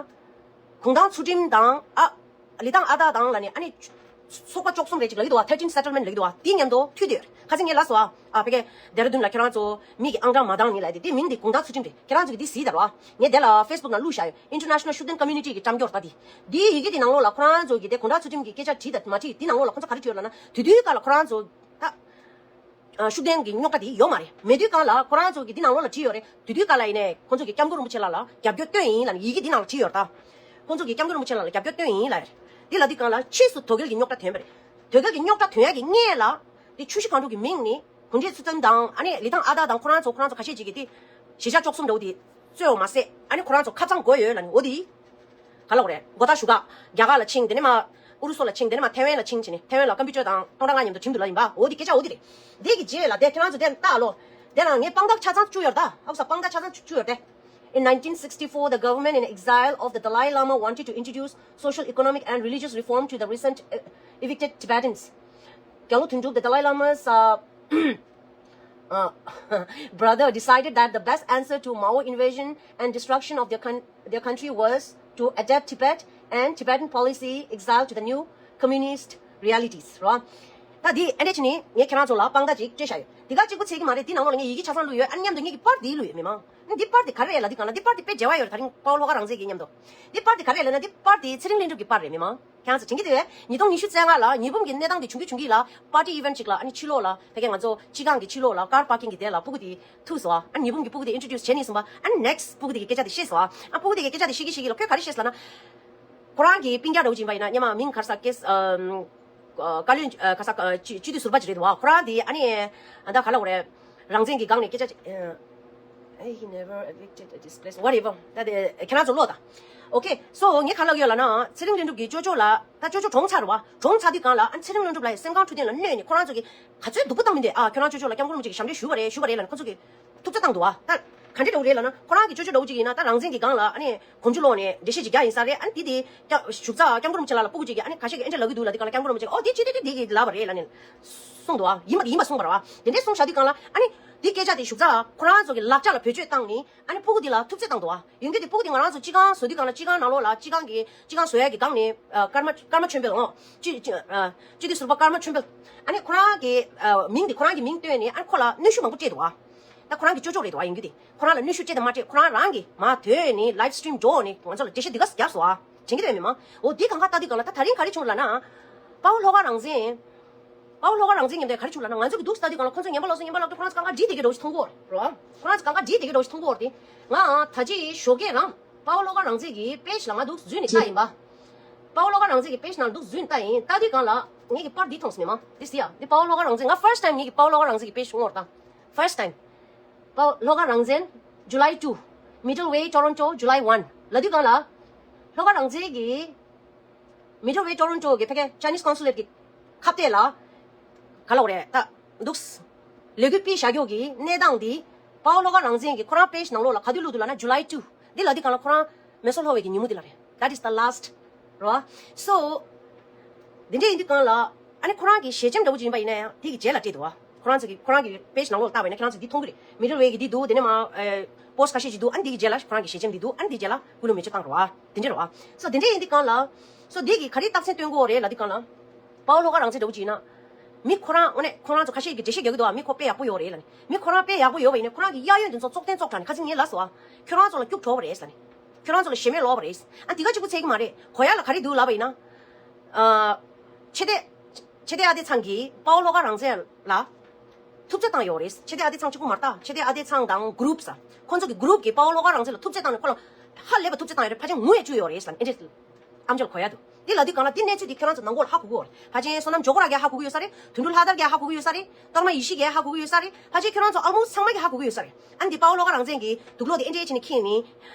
གུང་ཐང་ཚུལ་ཁྲིམས་དང་ཨ། ལི་ཐང་ཨ་སྟག་དང་ལབ་ནས་ཨ་ནི། ཚོགས་པ་བཅུ་གསུམ་རེད་ཅིག་ལབ་ཀྱི་འདུག་བ། thirteen settlement་ལབ་ཀྱི་འདུག་བ། དེ་མཉམ་དུ་མཐུད་དེ་ཡོད་རེད། ཁ་སང་ངས་ལབ་སོང་བ། ཨ་ཕ་གི། ལྡེ་ར་ལྡུན་ལ་ཁྱེད་རང་ཚོ་མི་གི་ཨང་གྲངས་མ་འདང་ནི་ལབ་དེ། དེ་མིང་དེ་གུང་ཐང་ཚུལ་ཁྲིམས་རེད། ཁྱེད་རང་ཚོ་གི་དེ་གཟིགས་དང་རོ། ངས་དེ་ལ་Facebook་ནང་བླུགས་བཞག་ཡོད། International་ཤུགས་ལྡན་Community་གི་བཅའ་འཁྱོར་ད་དེ། དེའི་ཡི་གེ་དེ་ནང་ལོགས་ལ་ཁོ་རང་ཚོ་གི་དེ་གུང་ཐང་ཚུལ་ཁྲིམས་ཀྱི་སྐད་ཆ་བྲིས་དང་མ་བྲིས་དེ་ནང་ལོགས་ལ་ཁོ་ཚོ་ག་རེ་བྲིས་ཡོད་ལབ་ན། དེ་དུས་སྐབས་ལ་ཁོ་རང་ཚོ་ད། ཨ་ཤུགས་ལྡན་གྱི་རྙོག་དྲ་དེ་ཡོད་མ་རེད། མེད་དུས་སྒང་ལ་ཁོ་རང་ཚོ་གིས་འདི་ནང་ལོགས་ལ་བྲིས་ཡོད་རེད། དེ་དུས་སྐབས་ལ་ཡིན་ནའི་ཁོ་ཚོ་གིས་སྐྱབས་མགོན་རིན་པོ་ཆེ་ལགས་ལ་རྒྱབ་སྐྱོར་བཏོན་ཡིན་ལབ་ནས་ཡི་གེ་འདི་ནང་ལ་བྲིས་ཡོད་རེད་ད། ཁོ་ཚོ་གིས་སྐྱབས་མགོན་རིན་པོ་ཆེ་ལགས་ལ་རྒྱབ་སྐྱོར་བཏོན་ཡིན་ལབ་རེད། འདི་ལབ་དུས་སྒང་ལ་ཕྱིས་སུ་དོལ་རྒྱལ་གྱི་རྙོག་དྲ་ཐོན་པ་རེད། དོལ་རྒྱལ་གྱི་རྙོག་དྲ་ཐོན་ཡག་གི་སྔས་ལ་དེ་ཆུ་བཞི་སྒང་དྲུག་གི་མིང་ནི་གུང་ཐང་ཚུལ་ཁྲིམས་དང་ཨ་ནི་ལི་ཐང་ཨ་སྟག་དང་ཁོ་རང་ཚོ་ཁོ་རང་ཚོ་ཁ་ཤས་ཅིག་གིས་དེ་གཞིས་ཆགས་བཅུ་གསུམ་འདྲ་བོ་དེ་གཙོས་པ་མ་ཟད། ཨ་ནི་ཁོ་རང་ཚོ་ཁ་སང་དགོས་ཡོད་ལབ་ནས་འོ་དེ། ག་ལ་འོ་རེད། མགོ་བཏགས་ཞུ་ག་རྒྱ་གར་ལ་ཕྱིན། དེ་ནས་མ་ཨུ་རུ་སུ་ལ་ཕྱིན། དེ་ནས་མ་ཐའེ་ཝན་ལ་ཕྱིན་བྱས་ནས་ཐའེ་ཝན་ལ་ཀམ་པུ་ཅར་དང་སྟོང་ཕྲག་ལྔ་མཉམ་དུ་ཁྲིམས་དུ་ལ་ཡིན་པ། འོ་དེ་སྐད་ཆ་འོ་དེ་རེད། དེ་གི་རྗེས་ལ་དེ་ཁྱེད་རང་ཚོ་དེ་ལྟ་ལོ། དེ་ལ་ངས་དཔང་རྟགས་ཆ་ཚང་བཅུག་ཡོད་ད། ཨ་ཁུ་ས་དཔང་རྟགས་ཆ་ཚང་བཅུག་ཡོད་དེ། In nineteen sixty-four, the government in exile of the Dalai Lama wanted to introduce social, economic, and religious reform to the recent uh, evicted Tibetans. Gyalpo Thongtrul, the Dalai Lama's uh, uh, brother, decided that the best answer to Mao invasion and destruction of their, con- their country was to adapt Tibet and Tibetan policy exile to the new communist realities. རོ། ད་འདི་ཨ་འདྲས་བྱས་ནས་ངས་ཁྱེད་རང་ཚོ་ལ་དཔང་རྟགས་ཅིག་སྤྲད་བཞག་ཡོད། འདི་ག་གཅིག་པུ་ཚད་ཀྱི་མ་རེད། འདི་ནང་ལོགས་ལ་ངས་ཡི་གེ་ཆ་ཚང་བླུགས་ཡོད། ཨ་ནི་མཉམ་དུ་ངེད་ཀྱི་པར་འདི་བླུགས་ཡོད་མི་མང་། ཨ་ནི་འདི་པར་འདི་ག་རེ་རེད་ལབ་དུས་སྒང་ལ་འདི་པར་འདི་དཔེ་མཇལ་བ་ཡོད་རེད། ད་རིང་དཔའ་བོ་བློ་དགའ་རང་བཙན་གྱི་མཉམ་དུ། འདི་པར་འདི་ཚེ་རིང་ལྷུན་གྲུབ་ཀྱི་པར་རེད་མི་མང་། ཁྱེད་རང་ཚོ་དྲན་གྱི་འདུག་གས། ཉིས་སྟོང་ཉི་ཤུ་རྩ་ལྔ་ལ་ཉི་འབུམ་གྱི་གནས་སྟངས་འདི་བྱུང་གི་བྱུང་གི་ལ་party event་ཅིག་ལ་ཨ་ནི་ཕྱི་ལོགས་ལ་ཕ་གི་ང་ཚོ་སྤྱི་ཁང་གི་ཕྱི་ལོགས་ལ་car parking་གི་དེ་ལ་སྤུ་གུ་དེ་ཐུག་སོང་། ཨ་ནི་ཉི་འབུམ་གྱི་སྤུ་གུ་དེ་introduce་བྱས་ནས་སོང་བ། ཨ་ནི་next་སྤུ་གུ་དེ་གི་སྐད་ཆ་དེ་བཤད་སོང་། ཨ་སྤུ་གུ་དེ་གི་སྐད་ཆ་དེ་བཤད་ཀྱི་བཤད་ཀྱི་ལ་ཁོས་ག་རེ་བཤད་སོང་ལབ་ན། ཁོ་རང་གི་སྤུན་ཀྱག་འདྲ་བོ་ཅིག་ཡིན་པ་ཡིན་ན་སྔོན་མ་མིང་ག་རེ་ཟེར་ཀེས་ཨམ། བཀའ་བློན་ཨ་ག་ས་ཨ་སྤྱི་སྤྱི་འཐུས་ཟུར་པ་ཅིག་རེད་འདུག་བ། ཁོ་རང་དེ་ཨ་ནི་ཨ་ད་ག་ལ་འོ་རེད། རང་བཙན་གྱི་སྒང་ནས་སྐད་ཆ་ཅིག་ཨ། He never evicted a displaced whatever. ད་དེ་ཁྱེད་རང་ཚོ་ཀློག་དང་། Okay, so ངས་ག་ལབ་ཡོད་ལབ་ན་ཚེ་རིང་ལྷུན་གྲུབ་ཀྱི་ཅོ་ཅོ་ལགས་ད་ཅོ་ཅོ་གྲོངས་ཚར་རེད་བ། གྲོངས་ཚར་དུས་སྒང་ལ་ཨ་ཚེ་རིང་ལྷུན་གྲུབ་ལགས་ཡ་སེམས་ཁམས་འཁྲུག་ལྡན་ལ་གནོད་ནས་ཁོ་རང་ཚོ་གིས་ག་ཚོད་སྡུག་པོ་བཏང་མི་འདུག་ཨ་ཁྱོད་རང་ཅོ་ཅོ་ལ་སྐྱབས་མགོན་རིན་པོ་ཆེ་གི་ཞབས་འདྲེན་ཞུས་པ་རེད་ཞུས་པ་རེད་ལབ་ནས་ཁོ་ཚོ་གིས་ཐུབ་ཚོད་བཏང་འདུག་བ། ད་ག་འདྲས་འདྲ་བོ་རེད་ལབ་ན་ཁོ་རང་གི་ཅོ་ཅོ་འདྲ་བོ་ཅིག་ཡིན་ན་ད་རང་བཙན་གྱི་སྒང་ལ་ཨ་ནི་གོམ་ཆུ་ལོག་ནས་འགྲེལ་བཤད་ཅིག་རྒྱག་ཡིན་ས་རེད། ཨ་ནི་དེ་དེ་བཞུགས་ས་སྐྱབས་མགོན་རིན་པོ་ཆེ་ལགས་ལ་སྤུ་གུ་ཅིག་གིས་ཨ་ནི་ཁ་ཤས་ཀྱིས་ཨེ་འདྲས་ལབ་ཀྱི་འདུག་ལབ་དུས་སྒང་ལ་སྐྱབས་མགོན་རིན་པོ་ཆེ་གིས་ཨོ་དེ་ཅི་དེ་དེ་དེ་གིས་ལབ་པ་རེད་ལབ་ནས་གསུངས་འདུག་བ། ཡིན་པ་ཡིན་པ་གསུངས་པ་རེད་བ། དེ་འདྲས་གསུངས་བཞག་དུས་སྒང་ལ་ཨ་ནི། འདི་སྐད་ཆ་དེ་ཞུགས་ཚར། ཁོ་རང་ཚོ་གི་ལག་ཆ་ལ་བེད་སྤྱོད་བཏང་ནས་ཨ་ནི་ཕྲུ་གུ་འདི་ལ་ཐུབ་ཚོད་བཏང་འདུག་ཨ། ཡོང་རྒྱུ་དེ་ཕྲུ་གུ་དེ་ང་རང་ཚོ་སྤྱི་ཁང་བཟོ་དུས་སྒང་ལ་སྤྱི་ཁང་ནང་ལོགས་ལ་སྤྱི་ཁང་གི་སྤྱི་ཁང་བཟོ་ཡ་གི་སྒང་ནས་ཨ། ཀརྨ་ཀརྨ་ཆོས་འཕེལ་ཨོ། སྤྱི་ཨ། སྤྱི་འཐུས་ཟུར་པ་ཀརྨ་ཆོས་འཕེལ། ཨ་ནི་ཁོ་རང་གི་ཨ། མིང་དེ་ཁོ་རང་གི་མིང་བཏོན་ནས་ཨ་ནི་ཁོ་ལ་གནོན་ཤུགས་མང་པོ་སྤྲད་འདུག་ཨ། ད་ཁོ་རང་གི་ཅོ་ཅོ་རེད་འདུག་ཨ། ཡོང་རྒྱུ་དེ་ཁོ་རང་ལ་གནོན་ཤུགས་སྤྲད་དང་མ་སྤྲད། ཁོ་རང་རང་གིས་མར་ཐོན་ནས་ལའིབ་སི་ཊི་རིམ་འགྲོ་ནས་ང་ཚོ་ལ་འགྲེལ་བཤད་འདི་ག་རྒྱབ་སོང་ཨ། དྲན་གྱི་འདུག་ཨ་མི་མང་། འོ་འདི་གང་ག་ལྟ་དུས་སྒང་ལ་ད་ད་རིང་ག་རེ་བྱུང་ལབ་ན། དཔའ་བོ་ལྷོ་ཁ་རང་བཙན། དཔའ་བོ་ལྷོ་ཁ་རང་བཙན་མཉམ་དུ་ག་རེ་བྱུང་ལབ་ན། ང་ཚོ་གི་འདུག་ལྟ་དུས་སྒང་ལ་ཁོང་ཚོ་ངན་པ་ལབ་སོང་། ངན་པ་ལབ་དུས་ཁོ་རང་ཚོ་གང་ག་བྲིས་བསྡད་ཀྱི་འདྲ་བོ་ཞིག་མཐོང་གི་ཡོད་རེད་རོ། ཁོ་རང་ཚོ་གང་ག་བྲིས་བསྡད་ཀྱི་འདྲ་བོ་ཞིག་མཐོང་གི་ཡོད་རེད་དེ། ང་ད་ཅི་ཞོགས་ཀས་རང་དཔའ་བོ་ལྷོ་ཁ་རང་བཙན་གྱི་པེ་ཇི་ལ་ང་འདུག་འཛུལ་ནས་ལྟ་ཡིན་པ། དཔའ་བོ་ལྷོ་ཁ་རང་བཙན་གྱི་པེ་ཇི་ནང་འདུག་འཛུལ་ནས་ལྟ་ཡིན། ལྟ་དུས་སྒང་ལ་ངེད་ཀྱི་པར་འདི་མཐོང་སོང་མི་མང་། འདི་སི་ཡ་འདི་དཔའ་བོ་ལྷོ་ཁ་རང་བཙན། ང་ཕར་སི་ཊི་ཊའིམ་ངེད་ཀྱི་དཔའ་བོ་ལྷོ་ཁ་རང་བཙན་གྱི་པེ་ཇི་སྔོར་དང་ཕར་སི་ཊི་ཊའིམ། དཔའ་བོ་ལྷོ་ཁ་རང་བཙན། July two། Middle Way Toronto July one ལབ་དུས་སྒང་ལ། ལྷོ་ཁ་རང་བཙན་གྱི་Middle Way Toronto གི་ཕ་གི་Chinese Consulate གི་ཁ་གཏད་ལ། ག་ལབ་དགོས་རེད་ད། འདུག་ལས་འགུལ་སྤེལ་བཞག་རྒྱུ་གི་གནས་སྟངས་འདི། དཔའ་བོ་ལྷོ་ཁ་རང་བཙན་གྱི་ཁོ་རང་པེ་ཇི་ནང་ལོགས་ལ་ག་དུས་བླུགས་འདུག་ལབ་ན་July two། འདི་ལབ་དུས་སྒང་ལ་ཁོ་རང་མེ་སོར་ལྷོ་བའི་གི་ཉིན་མོ་འདི་ལ་རེད། That is the last རོ། So། འདི་འདྲ་ཡིན་དུས་སྒང་ལ། ཨ་ནི་ཁོ་རང་གི་ཞལ་ཆེམས་འདྲ་བོ་ཅིག་ཡིན་པ་ཡིན་ན་ཡང་འདི་གི་རྗེས་ལ་སྤྲད་འདུག་བ། ཁོ་རང་ཚོ་གི་ཁོ་རང་གི་པེ་ཇི་ནང་ལོགས་ལ་བལྟས་པ་ཡིན་ན་ཁྱེད་རང་ཚོ་འདི་མཐོང་གི་རེད། Middle Way གི་འདི་འདུག་དེ་ནས་མ། ཨེ། པོ་སི་ཊི་ཁ་ཤས་ཅིག་འདུག་ཨ་ནི་འདི་གི་རྗེས་ལ་ཁོ་རང་གི་ཞལ་ཆེམས་འདི་འདུག་ཨ་ནི་འདི་གི་རྗེས་ལ་སྐུ་ལུས་མེ་མཆོད་བཏང་རེད་བ། དེ་འདྲ་རེད་བ། སོ་དེ་འདྲ་ཡིན་དུས་སྒང་ལ། སོ་འདི་གི་ག་རེ་རྟགས་མཚན་སྟོན་གྱི་ཡོད་རེད་ལབ་དུས་སྒང་ལ། དཔའ་བོ་ལྷོ་ཁ་རང་བཙན་འདྲ་བོ་ཅིག་ཡིན་ན། མི་ཁོ་རང་དངོས་གནས་ཁོ་རང་ཚོ་ཁ་ཤས་ཀྱིས་འགྲེལ་བཤད་རྒྱག་གི་འདུག་བ། མི་ཁོ་དཔེ་ཡག་པོ་ཡོད་རེད་ལབ་ནས། མི་ཁོ་རང་དཔེ་ཡག་པོ་ཡོད་པ་ཡིན་ན་ཁོ་རང་གི་གཡས་གཡོན་དེ་ཚོ་ཙོག་ཐེན་ཙོག་དྲགས་ནས་ཁ་སང་ངས་ལབ་སོང་བ། ཁྱོད་རང་ཚོ་ལ་སྐྱུག་བྲོ་བ་རེད་ལབ་ནས། ཁྱོད་རང་ཚོ་ལ་ཞེ་མེད་ལོག་པ་རེད། ཨ་འདི་ག་གཅིག་པུ་ཚད་ཀྱི་མ་རེད། གོ་ཡ་ལ་ག་རེ་འདུག་ལབ་པ་ཡིན་ན། ཨ། ཆེ་བསྟན། ཆེ་བསྟན་ཨ་བདེ་ཚང་གིས་དཔའ་བོ་ལྷོ་ཁ་རང་བཙན་ལ་ཐུབ་ཚོད་བཏང་ཡོད་རེད། ཆེ་བསྟན་ཨ་བདེ་ཚང་གཅིག་པུ་མ་རེད་ད། ཆེ་བསྟན་ཨ་བདེ་ཚང་དང་གུ་རུབ་ས། ཁོང་ཚོ་གི་གུ་རུབ་གིས་དཔའ་བོ་ལྷོ་ཁ་རང་བཙན་ལ་ཐུབ་ཚོད་བཏང་ནས་ཁོ་ལ་ཧ་ལས་པ་ཐུབ་ཚོད་བཏང་ཡོད་རེད། ཕལ་ཆེར་ངུ་ཡ་བཅུག་ཡོད་རེད་ལབ་ཨེ་འདྲས། ཨམ་ཅོག་གོ་ཡ་འདུག་འདི་ལབ་དུས་སྒང་ལ་འདི་གནས་ཚུལ་འདི་ཁྱོད་རང་ཚོ་ནང་ལོགས་ལ་ཧ་གོ་གི་ཡོད་རེད། ཕལ་ཆེར་བསོད་ནམས་ཇོ་ཁོ་ར་གིས་ཧ་གོ་གི་ཡོད་ས་རེད། དོན་གྲུབ་ལྷ་དར་གྱིས་ཧ་གོ་གི་ཡོད་ས་རེད། གཏོར་མ་ཡེ་ཤེས་ཀྱིས་ཧ་གོ་གི་ཡོད་ས་རེད། ཕལ་ཆེར་ཁྱོད་རང་ཚོ་ཨ་མོ་ཚང་མ་གིས་ཧ་གོ་གི་ཡོད་ས་རེད། ཨ་ནི་འདི་དཔའ་བོ་ལྷོ་ཁ་རང་བཙན་གྱི་དུག་ལོག་དེ་ཨེ་འདྲས་བྱས་ནས་ཁྱེར་ནས།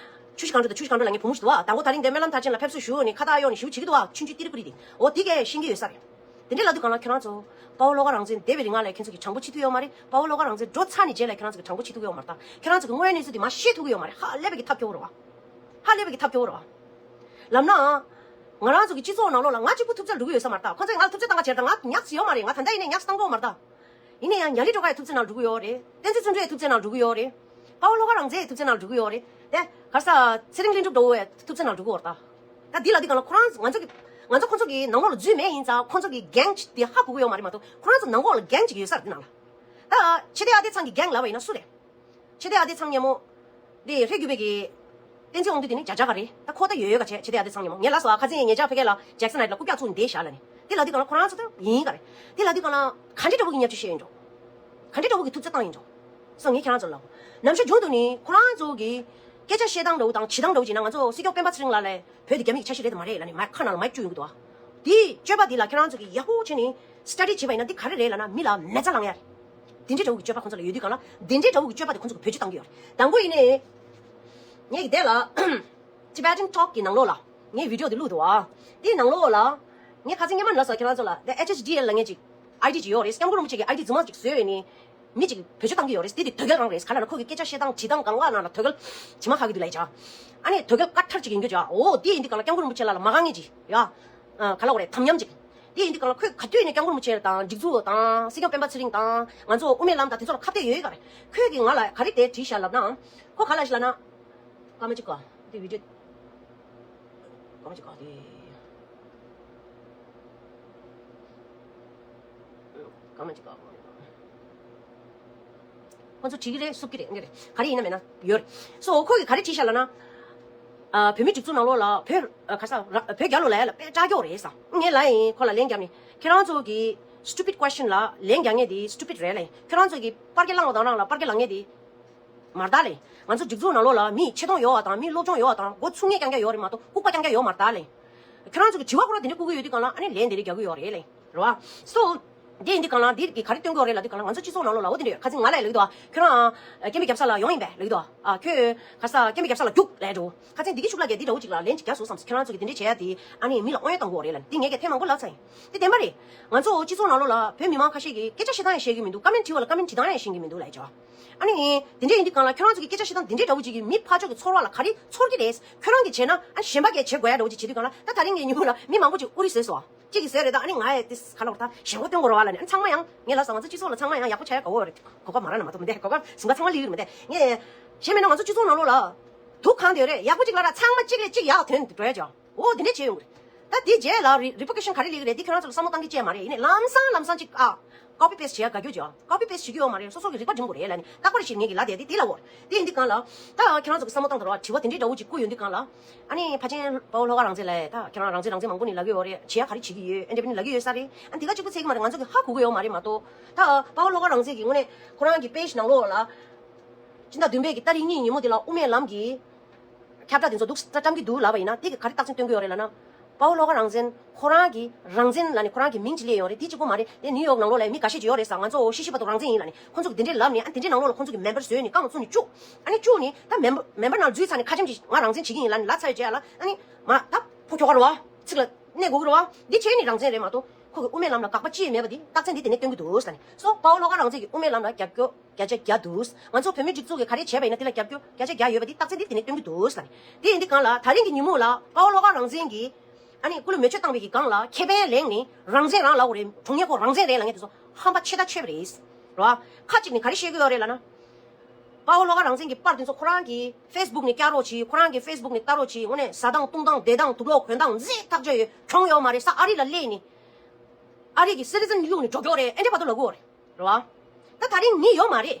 ཆུ་བཞི་སྒང་དྲུག་དང་ཆུ་བཞི་སྒང་དྲུག་ལབ་མཁན་བུ་མོ་ཞིག་འདུག་བ། དང་པོ་ད་རིང་འདི་སྨོན་ལམ་མཐར་ཕྱིན་ལ་ཕེབས་བསུ་ཞུ་ནས་ཁ་བཏགས་གཡོགས་ནས་ཞེ་པོ་བྱེད་ཀྱི་འདུག་བ། ཆུང་ཆུང་ཏི་རི་ཏི་རི་དེ། འོ་དེ་གས་ཤེས་ཀྱི་ཡོད་ས་རེད། དེ་འདྲས་ལབ་དུས་སྒང་ལ་ཁྱོད་རང་ཚོ། དཔའ་བོ་ལྷོ་ཁ་རང་བཙན་འདས་པའི་རིང་ལ་ཁྱོད་ཚོ་གིས་དྲང་པོ་བྱེད་ཐུབ་ཡོད་མ་རེད། དཔའ་བོ་ལྷོ་ཁ་རང་བཙན་འགྲོ་ཚར་ནས་རྗེས་ལ་ཁྱོད་རང་ཚོ་གིས་དྲང་པོ་བྱེད་ཐུབ་ཀྱི་ཡོད་མ་རེད་ད། ཁྱོད་རང་ཚོ་གི་དངོས་ཡོད་གནས་ཚུལ་དེ་མར་ཤེས་ཐུབ་ཀྱི་ཡོད་མ་རེད། ཧ་ལས་པའི་གི་ཐབས་སྐྱོ་བོ་རེད་བ། ཧ་ལས་པའི་གི་ཐབས་སྐྱོ་བོ་རེད་བ། ལབ་ན། ང་རང་ཚོ་གི་སྤྱི་ཚོགས་ནང་ལོགས་ལ་ང་གཅིག་པུ་ཐུབ་ཚོད་འགྲོ་གི་ཡོད་ས་མ་རེད་ད། ཁོང་ཚོས་ང་ལ་ཐུབ་ཚོད་བཏང་ག་བྱེད་ད། ང་ཉག་ཅིག་ཡོད་མ་རེད། ང་ད་ལྟ་ཡིན་ནའི་ཉག་བཏང་གི་ཡོད་མ་རེད་ད། ཡིན་ནའི་ཡང་ཉ་ལི་སྒྲོལ་དཀར་ཡང་ཐུབ་ཚོད་ནང་འགྲོ་གི་ཡོད་རེད། བསྟན་འཛིན་བརྩོན་འགྲུས་ཡང་ཐུབ་ཚོད་ནང་འགྲོ་གི་ཡོད་རེད། དཔའ་བོ་ལྷོ་ཁ་རང་བཙན་ཡང་ཐུབ་ཚོད་ནང་འགྲོ་གི་ཡོད་རེད། དེ་ག་རེ་ཟ། ཚེ་རིང་ལྷུན་གྲུབ་འདྲ་བོ་ཡང་ཐུབ་ཚོད་ནང་འགྲོ་གི་ཡོད་རེད་ད། ད་འདི་ལབ་དུས་སྒང་ལ་ཁོ་རང་ང་ཚོ་གི་ང་ཚོ་ཁོང་ཚོ་གི་ནང་ལོགས་ལ་འཛུལ་མེད་ཡིན་ཙང་ཁོང་ཚོ་གི་གེང་དེ་ཧ་གོ་གི་ཡོད་མ་རེད་མ་གཏོགས། ཁོ་རང་ཚོ་ནང་ལོགས་ལ་གེང་ཅིག་ཡོད་ས་རེད་འདི་ནང་ལ། ད་ཆེ་བསྟན་ཨ་བདེ་ཚང་གི་གེང་ལབ་པ་ཡིན་ན་སུ་རེད། ཆེ་བསྟན་ཨ་བདེ་ཚང་སྙེ་མོ། འདི་ཧྲེ་རྒྱུད་པའི་གི། བསྟན་འཛིན་དབང་འདུས་དེ་ནི་བརྒྱ་ཆ་བརྒྱ་རེད། ད་ཁོ་ད་ཡོད་ཡོད་ག་བྱས། ཆེ་བསྟན་ཨ་བདེ་ཚང་སྙེ་མོ། ངས་ལབ་སོང་ཨ། ཁ་སང་ངེད་ཅག་ཕ་གི་ལ་ཇེག་སན་ནའིཊ་ལ་རྐུབ་བཀྱག་བཙུགས་ནས་བསྡད་བཞག་ལབ་ནས། དེ་ལབ་དུས་སྒང་ལ་ཁོ་རང་ཚོ་ད་ཡིན་ག་རེད། དེ་ལབ་དུས་སྒང་ལ་ག་འདྲ་འདྲ་བོ་གི་བརྙས་བཅོས་བྱས་ཡིན་འགྲོ། ག་འདྲ་འདྲ་བོ་གི་ཐུབ་ཚོད་བཏང་ཡིན་འགྲོ། སོ་ངས་ཁྱེད་རང་ཚོ་ལ། ནམ་ཞག་མཇུག་ཏུ་ནི་ཁོ་རང་ཚོ་གི་སྐད་ཆ་བཤད་སྟངས་འདྲ་བོ་དང་བྱེད་སྟངས་འདྲ་བོ་བྱས་ན་ང་ཚོ་སྲིད་སྐྱོང་སྤེན་པ་ཚེ་རིང་ལགས་ལ་བོད་དེ་རྒྱ་མི་གི་ཆ་ཤས་རེད་དམ་མ་རེད་ལབ་ནས་མར་ཁ་ནང་ལ་མར་བསྐྱུར་ཡོང་གི་འདུག་ཨ། དེའི་སྤྱོད་པ་འདི་ལ་ཁྱེད་རང་ཚོ་གིས་ཡག་པོ་བྱས་ནས་སི་ཊ་ཌི་བྱས་པ་ཡིན་ན་འདི་ག་རེ་རེད་ལབ་ན་མི་ལ་མེ་བཙའ་ལངས་ཡ་རེད། དེ་འདྲའི་འདྲ་བོ་གི་སྤྱོད་པ་ཁོང་ཚོ་ལ་ཡོད་དུས་སྒང་ལ་དེ་འདྲའི་འདྲ་བོ་གི་སྤྱོད་པ་དེ་ཁོང་ཚོ་གིས་བེད་སྤྱོད་བཏང་གི་ཡོད་རེད། དང་པོ་ཡིན་ནའི། ངས་ཀྱི་དེ་ལ། Tibetan Talk གི་ནང་ལོགས་ལ། ངས་བི་ཌི་ཡོ་དེ་བླུགས་འདུག་ཨ། དེའི་ནང་ལོགས་ལ། ངས་ཁ་སང་སྔོན་མ་ལབ་སོང་ཁྱེད་རང་ཚོ་ལ། དེ་ཨེཆ་ཨེཆ་ཌི་ཨེལ་ལབ་མཁན་ཅིག་ཨའི་ཌི་ཅིག་ཡོད་རེད། སྐྱབས་མགོན་རིན་པོ་ཆེ་གི་ཨའི་ཌི་རྫུན་མ་ཅིག་བཟོས་བས་ནི། མི་ཅིག་བེད་སྤྱོད་བཏང་གི་ཡོད་རེད། དེ་དེ་དོལ་རྒྱལ་རང་རེད། ག་ལ་ན་ཁོ་གི་སྐད་ཆ་བཤད་སྟངས་བྲིས་སྟངས་གང་ག་ནང་ལ་དོལ་རྒྱལ་ཇི་མ་ཧ་གི་འདུག་ལབ་ཡ་ཅིག་ཨ། ཨ་ནི་དོལ་རྒྱལ་དཀར་ཐར་ཅིག་ཡིན་རྒྱུ་ཅིག་ཨ། འོ་དེ་ཡིན་དུས་སྒང་ལ་སྐྱབས་མགོན་རིན་པོ་ཆེ་ལགས་ལ་མ་དགའ་མཁན་ཅིག་ཡ། ཨ། ག་ལ་འོ་རེད། དམ་ཉམས་ཅིག་དེ་ཡིན་དུས་སྒང་ལ་ཁོས་ག་དུས་ནས་སྐྱབས་མགོན་རིན་པོ་ཆེ་དང་སྒྲིག་འཛུགས་དང་སྲིད་སྐྱོང་སྤེན་པ་ཚེ་རིང་དང་ང་ཚོ་དབུ་མའི་ལམ་དང་དེ་ཚོ་ལ་ཁ་གཏད་ཡོད་ཡོད་ག་རེད། ཁོས་ཀྱིས་ང་ལ་ག་རེ་དེ་བྲིས་ཤག་ལབ་ན། ཁོ་ག་ལབ་ཤག་ལབ་ན། སྐར་མ་གཅིག་གོ། དེ་བི་ཌི་ཡོ། སྐར་མ་གཅིག་གོ་དེ། སྐར་མ་གཅིག་གོ། ཁོ་ཚོ་བྲིས་ཀྱི་རེད། བསུབ་ཀྱི་རེད། ངས་རེད། ག་རེ་ཡིན་ན་མེད་ན་ཡོད་རེད། སོ་ཁོ་གིས་ག་རེ་བྲིས་ཤག་ལབ་ན། ཨ། བོད་མི་སྒྲིག་འཛུགས་ནང་ལོགས་ལ་བོད་ཨ། ག་ས་ར་བོད་རྒྱལ་ལོ་ལབ་ཡ་ལ་དཔེ་སྐྲག་རྒྱུ་རེད་ས། ངས་ལབ་ཡིན། ཁོ་ལ་ལན་བརྒྱབ་ནས་ཁྱེད་རང་ཚོ་གི་stupid question ལ་ལན་རྒྱག་མཁན་དེ་stupid རེད་ལབ་ཡིན། ཁྱེད་རང་ཚོ་གི་པར་རྒྱག་བླངས་པ་དང་རང་ལ་པར་རྒྱག་ལངས་མཁན་དེ་མ་རེད་ད་ལབ་ཡིན། ང་ཚོ་སྒྲིག་འཛུགས་ནང་ལོགས་ལ་མི་ཆེ་མཐོང་ཡོད་པ་དང་མི་སློབ་སྦྱོང་ཡོད་པ་དང་མགོ་ཚོས་མཁན་རྐྱང་རྐྱང་ཡོད་རེད་མ་གཏོགས་ལྐུགས་པ་རྐྱང་རྐྱང་ཡོད་མ་རེད་ད་ལབ་ཡིན། ཁྱེད་རང་ཚོ་གི་དྲི་བ་ཁོ་རང་དེ་འདྲ་བཀོད་ཀྱི་ཡོད་དུས་སྒང་ལ་ཨ་ནི་ལན་དེ་འདྲ་རྒྱག་གི་ཡོད་རེད་ལབ་ཡིན། རེད་བ། སོ། དེ་ཡིན་དུས་སྒང་ལ་འདི་གི་ག་རེ་སྟོན་གྱི་ཡོད་རེད་ལབ་དུས་སྒང་ལ་ང་ཚོ་སྤྱི་ཚོགས་ནང་ལོགས་ལ་འོ་དེ་འདྲ་ཡོད། ཁ་སང་ང་ལ་ལབ་ཀྱི་འདུག་ཁྱོད་རང་སྐད་འབོད་རྒྱབ་ས་ལ་ཡོང་ཡིན་པས་ལབ་ཀྱི་འདུག་ཨ། ཁྱོད་ག་ས་སྐད་འབོད་རྒྱབ་ས་ལ་རྒྱུགས་ལབ་འགྲོ། ཁ་སང་འདི་གི་ཤུགས་ལ་རྒྱག་འདི་འདྲ་བོ་ཅིག་ལ་ལན་ཅིག་རྒྱག་སོང་བསམ། ཁྱོད་རང་ཚོ་གི་འདི་འདྲ་བྱས་ཡ་དེ་ཨ་ནི་མི་ལ་དབང་ཡོད་བཏང་གི་ཡོད་རེད་ལབ་འདི་ངས་ཀྱང་ཐེངས་མང་པོ་ལབ་ཚར་ཡིན། འདི་བདེན་པ་རེད། ང་ཚོ་སྤྱི་ཚོགས་ནང་ལོགས་ལ་བོད་མི་མང་ཁ་ཤས་ཀྱིས་སྐད་ཆ་བཤད་སྟངས་ཡང་ཤེས་ཀྱི་མི་འདུག་ཀ་མེན་ཊི་བྲིས་པ་ལ་ཀ་མེན་ཊི་བྲིས་སྟངས་ཡང་ཤེས་ཀྱི་མི་འདུག་ལབ་ཀྱི་འདུག་ཨ་ནི། དེ་འདྲ་ཡིན་དུས་སྒང་ལ་ཁྱོད་རང་ཚོ་གི་སྐད་ཆ་བཤད་སྟངས་དེ་འདྲའི་འདྲ་བོ་ཅིག་གིས་མི་ཕར་ཕྱོགས་ཀྱི་ཚོར་བ་ལ་ག་རེ་ཚོར་གྱི་རེད། ཁྱོད་རང་གིས་བྱས་ན་ཨ་གཞན་པ་གིས་བྱེད་དགོས་ཡ་འདྲ་བོ་ཅིག་བྱེད་དུས་སྒང་ལ་ད་ད་རིང་གི་ཉིན་མོ་ལ་མི་མང་པོ་ཅིག་ཨུ་རི་བཟོས་སོང་། གཅིག་གིས་བཟོས་རེད་ད། ཨ་ནི་ང་ཡ་ཏིས་ག་ལ་བར་ད་ཞེན་ཁོག་སྟོན་དགོས་རེད་བ་ལ། ཨ་ཚང་མ་ཡང་ངས་ལབ་སོང་། ང་ཚོ་སྤྱི་ཚོགས་ལ་ཚང་མ་ཡང་ཡག་པོ་ཆགས་ཡ་དགའ་བོ་རེད། གོ་སྐབས་མ་རག་ན་མ་གཏོགས་མི་འདུག་གོ་སྐབས་ཟིན་པ་ཚང་མ་ལི་ཡུལ་མི་འདུག་ངས་གཞན་མིན་ན་ང་ཚོ་སྤྱི་ཚོགས་ནང་ལོགས་ལ་སྡུག་གང་དེ་རེད། ཡག་པོ་གཅིག་ལབ་ར་ཚང་མ་གཅིག་ལས་གཅིག་ཡག་ཐོན་འགྲོ་ཡ་ཅོ། འོ་དེ་འདྲས་བྱས་ཡོང་གི་རེད། ད་དེ་རྗེས་ལ་རི་རི་པོ་ཀེ་ཤན་ག་རེ་ལི་གི་རེད། འདི་ཁྱོད་རང་ཚོ་ལ་བསམ་བློ་བཏང་གི་བཅས་མ་རེད། ཡིན་ནའི་ལམ་སང་ལམ་སང་ཅིག་ཨ། ཀོ་པི་པེ་སི་བྱེད་ཡ་དགའ་རྒྱུ་ཅོ། ཀོ་པི་པེ་སི་བྱེད་རྒྱུ་ཡོད་མ་རེད། སོ་སོ་གི་རིག་པ་སྦྱོང་དགོས་རེད་ལབ་ནི། རྟག་པར་ཞིག་ངེད་ཀྱི་ལ་དེ་དེ་དེ་ལ་འོར། དེ་ཡིན་དུས་གང་ལ། ད་ཁྱེད་རང་ཚོ་གི་བསམ་བློ་བཏང་དང་ར་དྲི་བ་དེ་འདྲའི་འདྲ་བོ་ཅིག་བསྐུར་ཡོང་དུས་གང་ལ། ཨ་ནི་ཕལ་ཆེར་དཔའ་བོ་ལྷོ་ཁ་རང་བཙན་ལ་ད་ཁྱེད་རང་རང་བཙན་རང་བཙན་མང་པོ་ནས་ལབ་ཀྱི་ཡོད་རེད། བྱེད་ཡ་ག་རེ་བྱེད་ཀྱི་ཡོད། ཨ་འདྲ་པོ་ནི་ལབ་ཀྱི་ཡོད་ས་རེད། ཨ་འདི་ག་གཅིག་པུ་ཚད་ཀྱི་མ་རེད། ང་ཚོ་གི་ཧ་གོ་གི་ཡོད་མ་རེད་མ་གཏོགས། ད་དཔའ་བོ་ལྷོ་ཁ་རང་བཙན་གྱི་དངོས་གནས་ཁོ་རང་གི་པེ་ཇི་ནང་ལོགས་ལ། སྤྱི་ཟླ་བདུན་པའི་གི་ཏ་རིག་གཉིས་ཉིན་མོ་དེ་ལ་དབུ་མའི་ལམ་གྱི་ཁྱབ་བསྒྲགས་དེ་ཚོ་འདུག་ས་བཀྲམ་གྱི་འདུག་ལབ་པ་ཡིན་ན། དེ་གི་ག་རེ་རྟགས་མཚན་སྟོན་གྱི་ཡོད་རེད་ལབ་ན། དཔའ་བོ་ལྷོ་ཁ་རང་བཙན་ཁོ་རང་གི་རང་བཙན་ལབ་ནས་ཁོ་རང་གི་མིང་ཅིག་སླེབས་ཡོད་རེད། དེ་གཅིག་པོ་མ་རེད། དེ་ནིའུ་ཡོག་ནང་ལོགས་ལ་མི་འགའ་ཤས་ཅིག་ཡོད་རེད་ས། ང་ཚོ་ཤི་ཤི་བར་དུ་རང་བཙན་ཡིན་ལབ་ནས་ཁོ་ཚོ་གི་དེ་འདྲའི་ལབ་ནས། ཨ་དེ་འདྲའི་ནང་ལོགས་ལ་ཁོ་ཚོ་གི་མེམ་བར་བཟོས་ནས་རྐང་བཙུགས་ནས་བཅུག་ཨ་ནི་བཅུག་ནས་ད་མེམ་བར་མེམ་བར་ནང་འཛུལ་ཚར་ནས་ཁ་ཆེམས་ཅིག་ང་རང་བཙན་བྱེད་ཀྱི་ཡིན་ལབ་ནས་ལབ་ཚར་ཡོད་རྗེས་ལ། ཨ་ནི་མ་ད་ཕོ་ཁྱོ་ག་རེད་བ། ཚིག་ལ་གནས་དགོས་ཀྱི་རེད་བ། འདི་བྱས་ནས་རང་བཙན་རེད་མ་གཏོགས་ཁོ་གི་དབུ་མའི་ལམ་ལ་དགག་པ་ཅི་ཡང་མེད་པ་འདི་རྟགས་མཚན་འདི་དེ་ནས་སྟོན་གྱི་འདུག་ཟེར་ནས། སོ་དཔའ་བོ་ལྷོ་ཁ་རང་བཙན་གྱི་དབུ་མའི་ལམ་ལ་རྒྱབ་སྐྱོར་བརྒྱ་ཆ་བརྒྱ་འདུག་ང་ཚོ་བོད་མི་སྒྲིག་འཛུགས་ཀྱིས་ག་རེ་བྱས་པ་ཡིན་ན་དེ་ལ་རྒྱབ་སྐྱོར་བརྒྱ་ཆ་བརྒྱ་ཡོད་པ་འདི་རྟགས་མཚན་འདི་དེ་ནས་སྟོན་གྱི་འདུག་ཟེར་ནས། དེ་ཡིན་དུས་གང་ལ་ད་རིང་གི་ཉིན་མོ་ལ་དཔའ་བོ་ལྷོ་ཁ་རང་བཙན་གྱིས་ཨ་ནི་སྐུ་ལུས་མེ་མཆོད་བཏང་བའི་གི་སྒང་ལ་ཁེ་ཕན་ལེན་ནས་རང་བཙན་རང་ལབ་དགོས་རེད། གྲོང་ཉེ་ཁོ་རང་བཙན་རེད་ལབ་མཁན་དེ་ཚོ་ཧམ་པ་ཆེ་ད་ཆེ་བ་རེད། རེད་བ། ཁ་ཅིག་ནས་ག་རེ་བཤད་ཀྱི་ཡོད་རེད་ལབ་ན། དཔའ་བོ་ལྷོ་ཁ་རང་བཙན་གྱི་པར་དེ་ཚོ་ཁོ་རང་གི་ཕེ་སི་བུག་ནས་བསྐྱར་རོགས་གྱིས། ཁོ་རང་གི་ཕེ་སི་བུག་ནས་ལྟ་རོགས་གྱིས། དངོས་གནས་ཟ་སྟངས་བཏུང་སྟངས་བསྡད་སྟངས་དུག་ལོག་གོན་སྟངས་མཛེས་ཐག་ཆོད་ཡོད། གྱོང་ཡོད་མ་རེད་ས། ཨ་རི་ལ་སླེབས་ནས་ཨ་རི་གི་སི་ཊི་ཛན་བླུགས་ནས་འགྲོ་གི་ཡོད་རེད། ཨེ་འདྲ་བར་དུ་ལབ་ཀྱི་ཡོད་རེད། རེད་བ། ད་ད་རིང་མི་ཡོད་མ་རེད།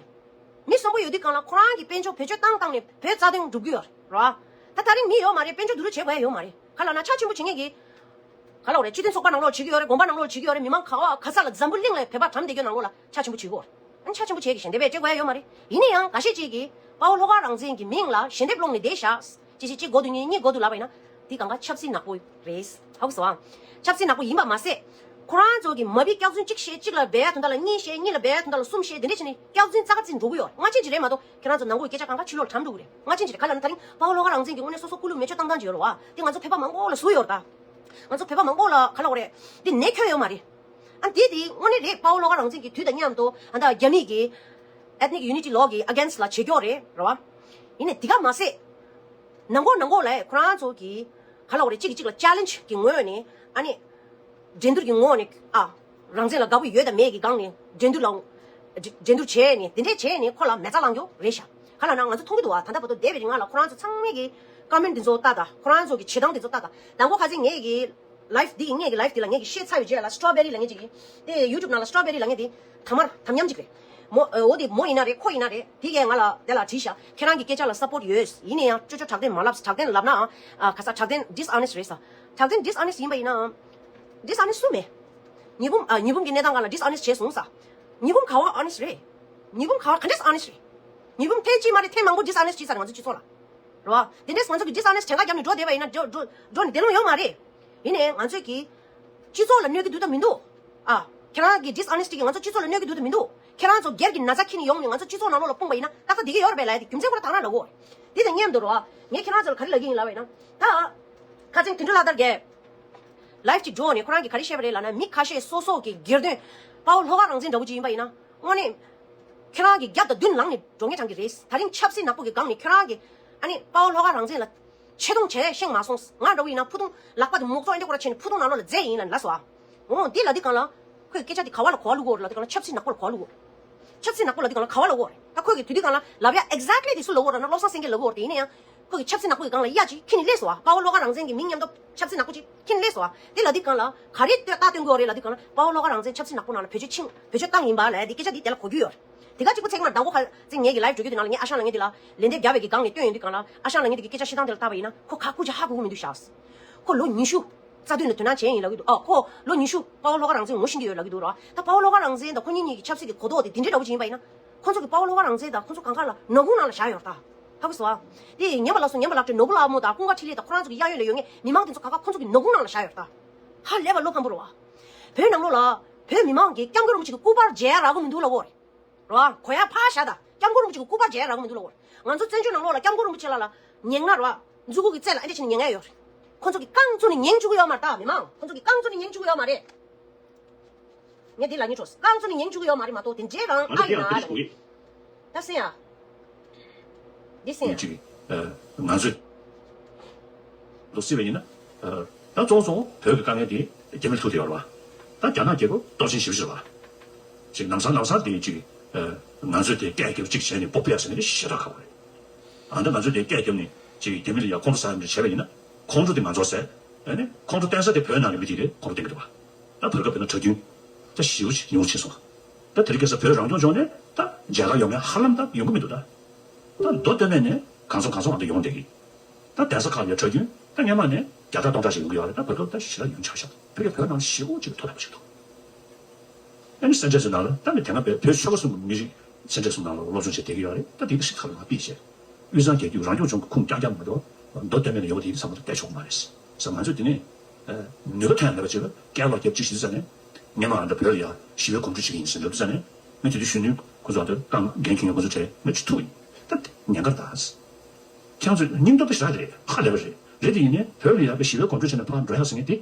མི་གསོན་པོ་ཡོད་དུས་གང་ལ་ཁོ་རང་གི་དཔལ་འབྱོར་བེད་སྤྱོད་བཏང་བཏང་ནས་བོད་རྩ་དོན་སྒྲུབ་ཀྱི་ཡོད་རེད། རེད་བ། ད་ད་རིང་མི་ཡོད་མ་རེད། དཔལ་འབྱོར་བསྡུ་རུབ་བྱེད་དགོས་ཡ་ཡོད་མ་རེད། ག་ལབ་ན་ཆ་ཆེན་པོ་བྱེད་མཁན་གྱི། ག་ལབ་རེད། སྤྱི་མཐུན་ཚོགས་པ་ནང་ལོགས་བྱེད་ཀྱི་ཡོད་རེད། དགོན་པ་ནང་ལོགས་བྱེད་ཀྱི་ཡོད་རེད། མི་མང་ག་བ་ག་ས་ལ་འཛམ་བུ་གླིང་ལ་བོད་པ་གྲམ་བསྡད་རྒྱུ་ནང་ལོགས་ལ་ཆ་ཆེན་པོ་བྱེད་ཀྱི་ཡོད་རེད། ཨ་ནི་ཆ་ཆེན་པོ་བྱེད་ཀྱི་ཞལ་འདེབས་བྱེད་དགོས་ཡ་ཡོད་མ་རེད། ཡིན་ན་ཡང་འགའ་ཤས་ཅིག་གིས་དཔའ་བོ་ལྷོ་ཁ་རང་བཙན་གྱི་མིང་ལ་ཞལ་འདེབས་སློང་ནས་བསྡད་ཤག་ཅི་ཞིག་གཅིག་དགོས་འདུག་གཉིས། གཉིས་དགོས་འདུག་ལབ་པ་ཡིན་ན། འདི་གང་ག་ཆབ་སྲིད་ནག་པོ་རེད། ཧ་གོ་སོང་ཨ། ཆབ་སྲིད་ནག་པོ་ཡིན་པ་མ་ཟད། ཁོ་རང་ཚོ་གི་མ་བི་སྐྱག་རྫུན་གཅིག་བཤད། གཅིག་ལ་སྦས་ཡ་དོན་དག་ལ་གཉིས་བཤད། གཉིས་ལ་སྦས་ཡ་དོན་དག་ལ་གསུམ་བཤད། འདི་འདྲས་བྱས་ནས་སྐྱག་རྫུན་རྩ་ཁ་རྩིས་འགྲོ་གི་ཡོད། སྔ་ཕྱིན་ཅིག་རེད་མ་གཏོགས་ཁྱེད་རང་ཚོ་ནང་ཁུལ་སྐད་ཆ་གང་ག་ཕྱི་ལོགས་གྲམ་འགྲོ་གི་རེད། སྔ་ཕྱིན་ཅིག་རེད། ག་ལབ་ན་ད་རིང་དཔའ་བོ་ལྷོ་ཁ་རང་བཙན་གྱི་དངོས་གནས་སོ་སོ་སྐུ་ལུས་མེ་མཆོད་བཏང་སྟངས་ཅིག་ཡོད་རེད་བ། དེ་ང་ཚོ་བོད་པ་མང་པོ་ལ་ཟུག་ཡོད་རེད་ད། ང་ཚོ་བོད་པ་མང་པོ་ལ་ག་ལབ་དགོས་རེད། འདི་ནད་ཁྱོན་ཡོད་མ་རེད། ཨ་འདི་དེ་དངོས་གནས་རེད། དཔའ་བོ་ལྷོ་ཁ་རང་བཙན་གྱི་དུས་དང་མཉམ་དུ་ཨ་ད་རྒྱ་མི་གི་ethnic unity law གི་against ལ་བྱེད་ཀྱི་ཡོད་རེད། རེད་བ། ཡིན་ནའི་དེ་ག་མ་ཟད། ནང་ཁོག་ནང་ཁོག་ལ་ཁོ་རང་ཚོ་གི་ག་ལབ་དགོས་རེད། གཅིག་གིས་གཅིག་ལ་ཅ་ལེན་ཇི་གི་ངོས་ནས་ཨ་ནི། འགྲན་བསྡུར་གྱི་ངོས་ནས་ཨ། རང་བཙན་ལ་དགའ་པོ་ཡོད་དང་མེད་ཀྱི་སྒང་ནས་འགྲན་བསྡུར་ལ། འགྲན་བསྡུར་བྱས་ནས་དེ་འདྲས་བྱས་ནས་ཁོ་ལ་མེ་བཙའ་ལངས་རྒྱུ་རེད་ཤག་ག་ལབ་ན་ང་ཚོ་མཐོང་གི་འདུག་བ། ད་ལྟ་བར་དུ་འདས་པའི་རིང་ལ་ཁོ་རང་ཚོ་ཚང་མས་ཀྱི་ཀོ་མེན་འདི་ཚོ་ལྟ་དང་། ཁོ་རང་ཚོ་གི་བྱེད་སྟངས་འདི་ཚོ་ལྟ་དང་། དང་པོ་ཁ་སང་ངས་ཀྱི་ལའིབ་འདི་གི་ངས་ཀྱི་ལའིབ་འདི་ལ་ངས་ཀྱི་བཤད་ཚར་བའི་རྗེས་ལ་སི་ཊོ་བེ་རི་ལབ་མཁན་ཅིག་གིས། དེ་ཡུ་ཊུབ་ནང་ལ་སི་ཊོ་བེ་རི་ལབ་མཁན་དེ་དམ་མར་དམ་ཉམས་ཅིག་རེད། མོ་འོ་དེ་མོ་ཡིན་ན་རེད། ཁོ་ཡིན་ན་རེད། དེ་གས་ང་ལ་དེ་ལ་དྲིས་ཤག་ཁྱེད་རང་གི་སྐད་ཆ་ལ་སཔོརྚ་ཡོད། ཡིན་ན་ཡང་ཅོ་ཅོ་དྲག་བདེན་མ་ལབ། དྲག་བདེན་ལབ་ན་ཨ་ག་ས་དྲག་བདེན་ཌིས་ཨོ་ནེ་སི་ཊི་རེད་ས། དྲག་བདེན་ཌིས་ཨོ་ནེ་སི་ཊི་ཡིན་པ་ཡིན་ན། ཌིས་ཨོ་ནེ་སི་ཊི་སུ་མེད། ཉི་འབུམ་ཨ་ཉི་འབུམ་གྱི་གནས་སྟངས་སྒང་ལ་ཌིས་ཨོ་ནེ་སི་ཊི་བྱས་སོང་ས། ཉི་འབུམ་ག་བ་ཨོ་ནེ་སི་ཊི་རེད། ཉི་འབུམ་ག་བ་ག་འདྲས་ཨོ་ནེ་སི་ཊི་རེད། ཉི་འབུམ་ཐེངས་གཅིག་མ་རེད། ཐེངས་མང་པོ་ཌིས་ཨོ་ནེ་སི་ཊི་བྱས་ས་རེད་ང་ཚོ་སྤྱི་ཚོགས་ལ། རེད་བ། དེ་འདྲས་ང་ཚོ་གི་ཌིས་ཨོ་ནེ་སི་ཊི་བྱེད་ག་རྒྱབ་ནས་འགྲོ་བསྡད་པ་ཡིན་ན་འགྲོ་འགྲོ་འགྲོ་ནས་བསྡད་ལོང་ཡོད་མ་རེད། ཡིན་ནའི་ང་ཚོས་ཀྱི་སྤྱི་ཚོགས་ལ་གནོད་ཀྱི་འདུག་ད་མི་འདུག་ཨ། ཁྱེད་རང་གི་ཌིས་ཨོ་ནེ་སི་ཊི་གིས་ང་ཚོ་སྤྱི་ཚོགས་ལ་གནོད་ཀྱི་འདུག་ད་མི་འདུག་ཁྱེད་རང་ཚོ་སྒེར་གྱི་ན་ཚ་འཁྱེར་ནས་ཡོང་ནས་ང་ཚོ་སྤྱི་ཚོགས་ནང་ལོགས་ལ་སྤུངས་པ་ཡིན་ན་ཏག་ཏག་འགྲིག་གི་ཡོད་རེད་པས་ལབ་ཡ་དེ་རྒྱུ་མཚན་ཁོ་རང་དག་ན་ལབ་གོ། དེ་དང་མཉམ་དུ་རོ། ངས་ཁྱེད་རང་ཚོ་ལ་ག་རེ་ལབ་ཀྱི་ཡིན་ལབ་པ་ཡིན་ན། ད། ཁ་སང་དོན་གྲུབ་ལྷ་དར་གྱིས་ལའིབ་ཅིག་འགྲོ་ནས་ཁོ་རང་གིས་ག་རེ་བཤད་པ་རེད་ལབ་ན། མི་ཁ་ཤས་སོ་སོ་གི་སྒེར་དོན་དཔའ་བོ་ལྷོ་ཁ་རང་བཙན་འདྲ་བོ་ཅིག་ཡིན་པ་ཡིན་ན། དངོས་གནས། ཁྱེད་རང་གི་རྒྱབ་དང་མདུན་ལངས་ནས་འགྲོ་ངེས་ཀྱང་གི་རེད། ད་རིང་ཆབ་སྲིད་ནག་པོ་གི་སྒང་ནས་ཁྱེད་རང་གིས་ཨ་ནི་དཔའ་བོ་ལྷོ་ཁ་རང་བཙན་ལ་ཆེ་མཐོང་བྱས་ཤེས་མ་སོང་། ང་འདྲ་བོ་ཡིན་ན་ཕུ་ཐུང་ལག་པ་དེ་མོག་ཙོག་ཨེ་འདྲ་ཁོ་ར་བྱས་ནས་ཕུ་ཐུང་ནང་ལོགས་ལ་འཛེགས་ཡིན་ལབ་ལབ་སོང་ཨ། འོ་འདི་ལབ་དུས་སྒང་ལ་ཁོས་སྐད་ཆ་དེ་ག་བ་ལ་གོ་བ་བླུག་གོ་རེད་ལབ་དུས་སྒང་ལ་ཆབ་སྲིད་ནག་པོ་ལ་གོ་བ་བླུག་གོ་རེད། ཆབ་སྲིད་ནག་པོ་ལབ་དུས་སྒང་ལ་ག་བ་ལ་གོ་རེད། ད་ཁོས་གི་དུས་དུས་སྒང་ལ་ལབ་ཡ་ཨེག་ཛེག་ལི་དེ་སུ་ལབ་གོ་རེད་ན་བློ་བཟང་སེང་གེ་ལབ་གོ་རེད། དེ་ཡིན་ན་ཡང་། ཁོ་གི་ཆབ་སྲིད་ནག་པོ་གི་སྒང་ལ་གཡའ་ཅིག་ཁྱེར་ནས་སླེབས་སོང་བ། དཔའ་བོ་བློ་དགའ་རང་བཙན་གྱི་མིང་མཉམ་དུ་ཆབ་སྲིད་ནག་པོ་ཅིག་ཁྱེར་ནས་སླེབས་སོང་བ། དེ་ལབ་དུས་སྒང་ལ་ག་རེ་ལྟ་སྟོན་གྱི་ཡོད་རེད་ལབ་དུས་སྒང་ལ་དཔའ་བོ་བློ་དགའ་རང་བཙན་ཆབ་སྲིད་ནག་པོ་ནང་ལ་བེད་སྤྱོད་ཕྱིན་བེད་སྤྱོད་བཏང་ཡིན་པ་ལབ་དེ་སྐད་ཆ་དེ་དེ་ལ་གོ་རྒྱུ་ཡོད་རེད། དེ་ག་གཅིག་པུ་ཚེག་མ་དང་པོ་ཁ་སང་ངེད་ཀྱི་ལའིབ་འགྲོ་རྒྱུ་དེ་ནང་ལ་ངས་ཨ་ཞང་ལབ་མཁན་དེ་ལ་ལན་འདེབས་རྒྱག་པའི་གི་སྒང་ནས་སྟོན་ཡོང་དུས་སྒང་ལ་ཨ་ཞང་ལབ་མཁན་དེ་གི་སྐད་ཆ་བཤད་སྟངས་དེ་ལ་བལྟས་པ་ཡིན་ན་ཁོ་ཁ་ཁུ་ཅིག་ཧ་གོ་གི་མི་འདུག་ཤག་ཁོ་ལོ་ཉི་ཤུ་རྩ་དོན་ལ་དོ་སྣང་བྱས་ཡིན་ལབ་ཀྱི་འདུག་ཨ་ཁོ་ལོ་ཉི་ཤུ་དཔའ་བོ་བློ་དགའ་རང་བཙན་ངོ་ཤེས་ཀྱི་ཡོད་ལབ་ཀྱི་འདུག་ར། ད་དཔའ་བོ་བློ་དགའ་རང་བཙན་དང་ཁོ་གཉིས་གཉིས་ཀྱི་ཆབ་སྲིད་ཀྱི་གོ་རྟོགས་དེ་དེ་འདྲའི་འདྲ་བོ་ཅིག་ཡིན་པ་ཡིན་ན། ཁོ་ཚོ་གི་དཔའ་བོ་བློ་དགའ་རང་བཙན་དང་ཁོ་ཚོ་གང་ག་ལ་ནོར་ཁུངས་ནང་ལ་བཞག་ཡོད་རེད་ད། ཧ་གོ་སོང་ཨ། དེ་ཉན་པ་ལ་སོ་ཉན་པ་ལགས་ཀྱི་ནོར་བུ་ལྷ་མོ་དང་ཀུན་དགའ་འཕྲིན་ལས་དང་ཁོ་རང་ཚོ་གི་གཡས་གཡོན་ལ་ཡོད་མཁན་མི་མང་དེ་ཚོ་གང་ག་ཁོ་ཚོ་གི་ནོར་ཁུངས་ནང་ལ་བཞག་ཡོད་རེད་ད། ཧ་ལས་པ་བློ་ཕམ་པོ་རེད་བ། བོད་ནང་ལོགས་ལ་བོད་མི་མང་གིས་སྐྱབས་མགོན་རིན་པོ་ཆེ་གི་སྐུ་པར་མཇལ་ཡ་རག་གི་མི་འདུག་ལབ་ཀྱི་ཡོད་རེད། རེད་བ། གོ་ཡ་ཕར་བཞག་ད། སྐྱབས་མགོན་རིན་པོ་ཆེ་གི་སྐུ་པར་མཇལ་ཡ་རག་གི་མི་འདུག་ལབ་ཀྱི་ཡོད་རེད། ང་ཚོ་བཙན་བྱོལ་ནང་ལོགས་ལ་སྐྱབས་མགོན་རིན་པོ་ཆེ་ལགས་ལ་ཉེག་ན་རེད་བ། མཛུབ་གུ་གི་རྩེ་ལ་ཨེ་འདྲ་བྱས་ནས་ཉེག་ཡ་ཡོད་རེད། ཁོ་ཚོ་གིས་རྐང་བཙུགས་ནས་ཉན་བཅུག་གི་ཡོད་མ་རེད་ད་མི་མང་། ཁོ་ཚོ་གིས་རྐང་བཙུགས་ནས་ཉན་བཅུག་གི་ཡོད་མ་རེད། ངས་འདི་ལབ་སྙིང་བྲོ། རྐང་བཙུགས་ནས་ཉན་བཅུག་གི་ཡོད་མ་རེད་མ་གཏོགས་དེ་འདྲའི་རང་ང་ཨ་ཡིན་ཚོ་ན་དེ་རིང་ལ་ལབ་ཡིན། ད་སེ་ཡ། འདི་སེ་ཡ། ཅིག་ཨ། ང་ཚོས་ལོ་སྲིད་པ་ཡིན་ན། ཨ། ད་གཙོ་བོ་གཙོ་བོ་བོད་ཀྱི་དཀའ་ངལ་དེ་རྒྱ་མིར་ཐུག་བསྡད་ཡོད་རེད་བ། ད་རྒྱ་ནག་རྒྱལ་ཁབ་སྟོབས་ཆེན་ཞེ་པོ་ཞིག་རེད་བ། ཅིག་ལམ་སང་ལམ་སང་དེ་ཅིག་ཨ་ང་ཚོས་དེ་སྐད་རྒྱབ་ཅིག་བྱས་ནས་སྤོབས་པ་ཡག་ཟེར་ནས་ཞེ་དྲག་ཁག་པོ་རེད། ཨ་ནི་ང་ཚོས་དེ་སྐད་རྒྱབ་ནས་ཅིག་རྒྱ་མི་ལ་ཡ་ཁོང་ཁྲོ་ཟ་ཡ་མི་བྱས་པ་ཡིན་ན། ཁོང་ཁྲོ་དེ་ང་ཚོ་ཟ། ཨ་ནི་ཁོང་ཁྲོ་བསྟན་ས་དེ་བོད་ནང་གི་མི་དེ་རེད། ཁོང་ཁྲོ་བསྟན་གི་འདུག་བ། ད་བར་སྐབས་དཔེར་ན་གྲྭ་རྒྱུན་ད་ཞེ་པོ་ཅིག་ཉུང་ཕྱིན་སོང་། ད་དེ་རིང་ཁ་སང་བོད་རང་སྐྱོང་ལྗོངས་ནས་ད་མཇལ་ཁ་ཡོང་མཁན་ཧ་ལམ་ད་ཡོང་གི་མི་འདུག་ད་ད་མདོ་སྟོད་སྨད་ནས་གང་ཚོ་གང་ཚོ་ང་ཚོ་ཡོང་བསྡད་ཀྱི། ད་གདན་ས་ཁག་ལ་གྲྭ་རྒྱུན་ད་སྔོན་མ་ནས་བརྒྱ་ཕྲག་སྟོང་ཕྲག་ཞིག་ཡོང་གི་ཡོད་རེད། ད་བར་སྐབས་ད་ཞེ་དྲག་ཉུང་ཆག་ཤག་བོད་ཀྱི་བོད་ནང་ཞེ་པོ་ཅིག་ཐོ་དམ་པོ་ཞིག་འདུག་ཨ་ནི་སེ་འབྲས་སུ་ནང་ལ་ད་མི་དེ་སྔ་བོད་ཆོལ་ཁ་གསུམ་གྱི་མི་རིགས་སེ་འབྲས་སུ་ནང་ལ་སློབ་སྦྱོང་བྱེད་བསྡད་ཀྱི་ཡོད་རེད། ད་དེ་གི་ཞིག་ཐབས་ལ་ང་ཕུད་བྱས། དབུས་གཙང་རྒྱལ་རྒྱུད་རང་སྐྱོང་ལྗོངས་ཀྱི་ཁུངས་རྐྱང་རྐྱང་མ་གཏོགས་མདོ་སྟོད་སྨད་ནས་ཡོང་བ་དེ་ཡིན་ས་མ་གཏོགས་བསྡད་ཆོག་གི་མ་རེད་ཟེར། ང་ཚོས་དེ་ནས་ནུས་པ་ཐོན་མེད་པ་ཅིག་ལ་སྐད་ལོག་རྒྱབ་ཅིག་ཞིག་ཟེར་ནས་ངས་མ་ཨ་འདྲ་བོད་ལ་ཡ་ཞི་བའི་གོམ་བགྲོད་བྱེད་ཀྱི་ཡིན་ཟེར་འདྲ་འདུག་ཟེར་ནས་ངས་དེ་དུས་གཞོན་ནུ་ཁོ་ཚོ་ཨ་འདྲ་བཏང་འགན་འཁྱེར་མཁན་ཁོ་ཚོ་གྲས་ངས་ཅིག་ཐུག་ཡིན། ད་དེ་ཉེན་ཁ་རེད་ད། ཁྱེད་ཚོ་སྙིང་སྟོབས་དེ་ཞེ་དྲག་རེད། ཧ་ལས་པ་རེད། རེད་དེ་ཡིན་ནའི་བོད་ལ་ཡ་གི་ཞི་བའི་གོམ་བགྲོད་བྱས་ནས་ཕར་འགྲོ་ཡག་ཟེར་མཁན་དེ།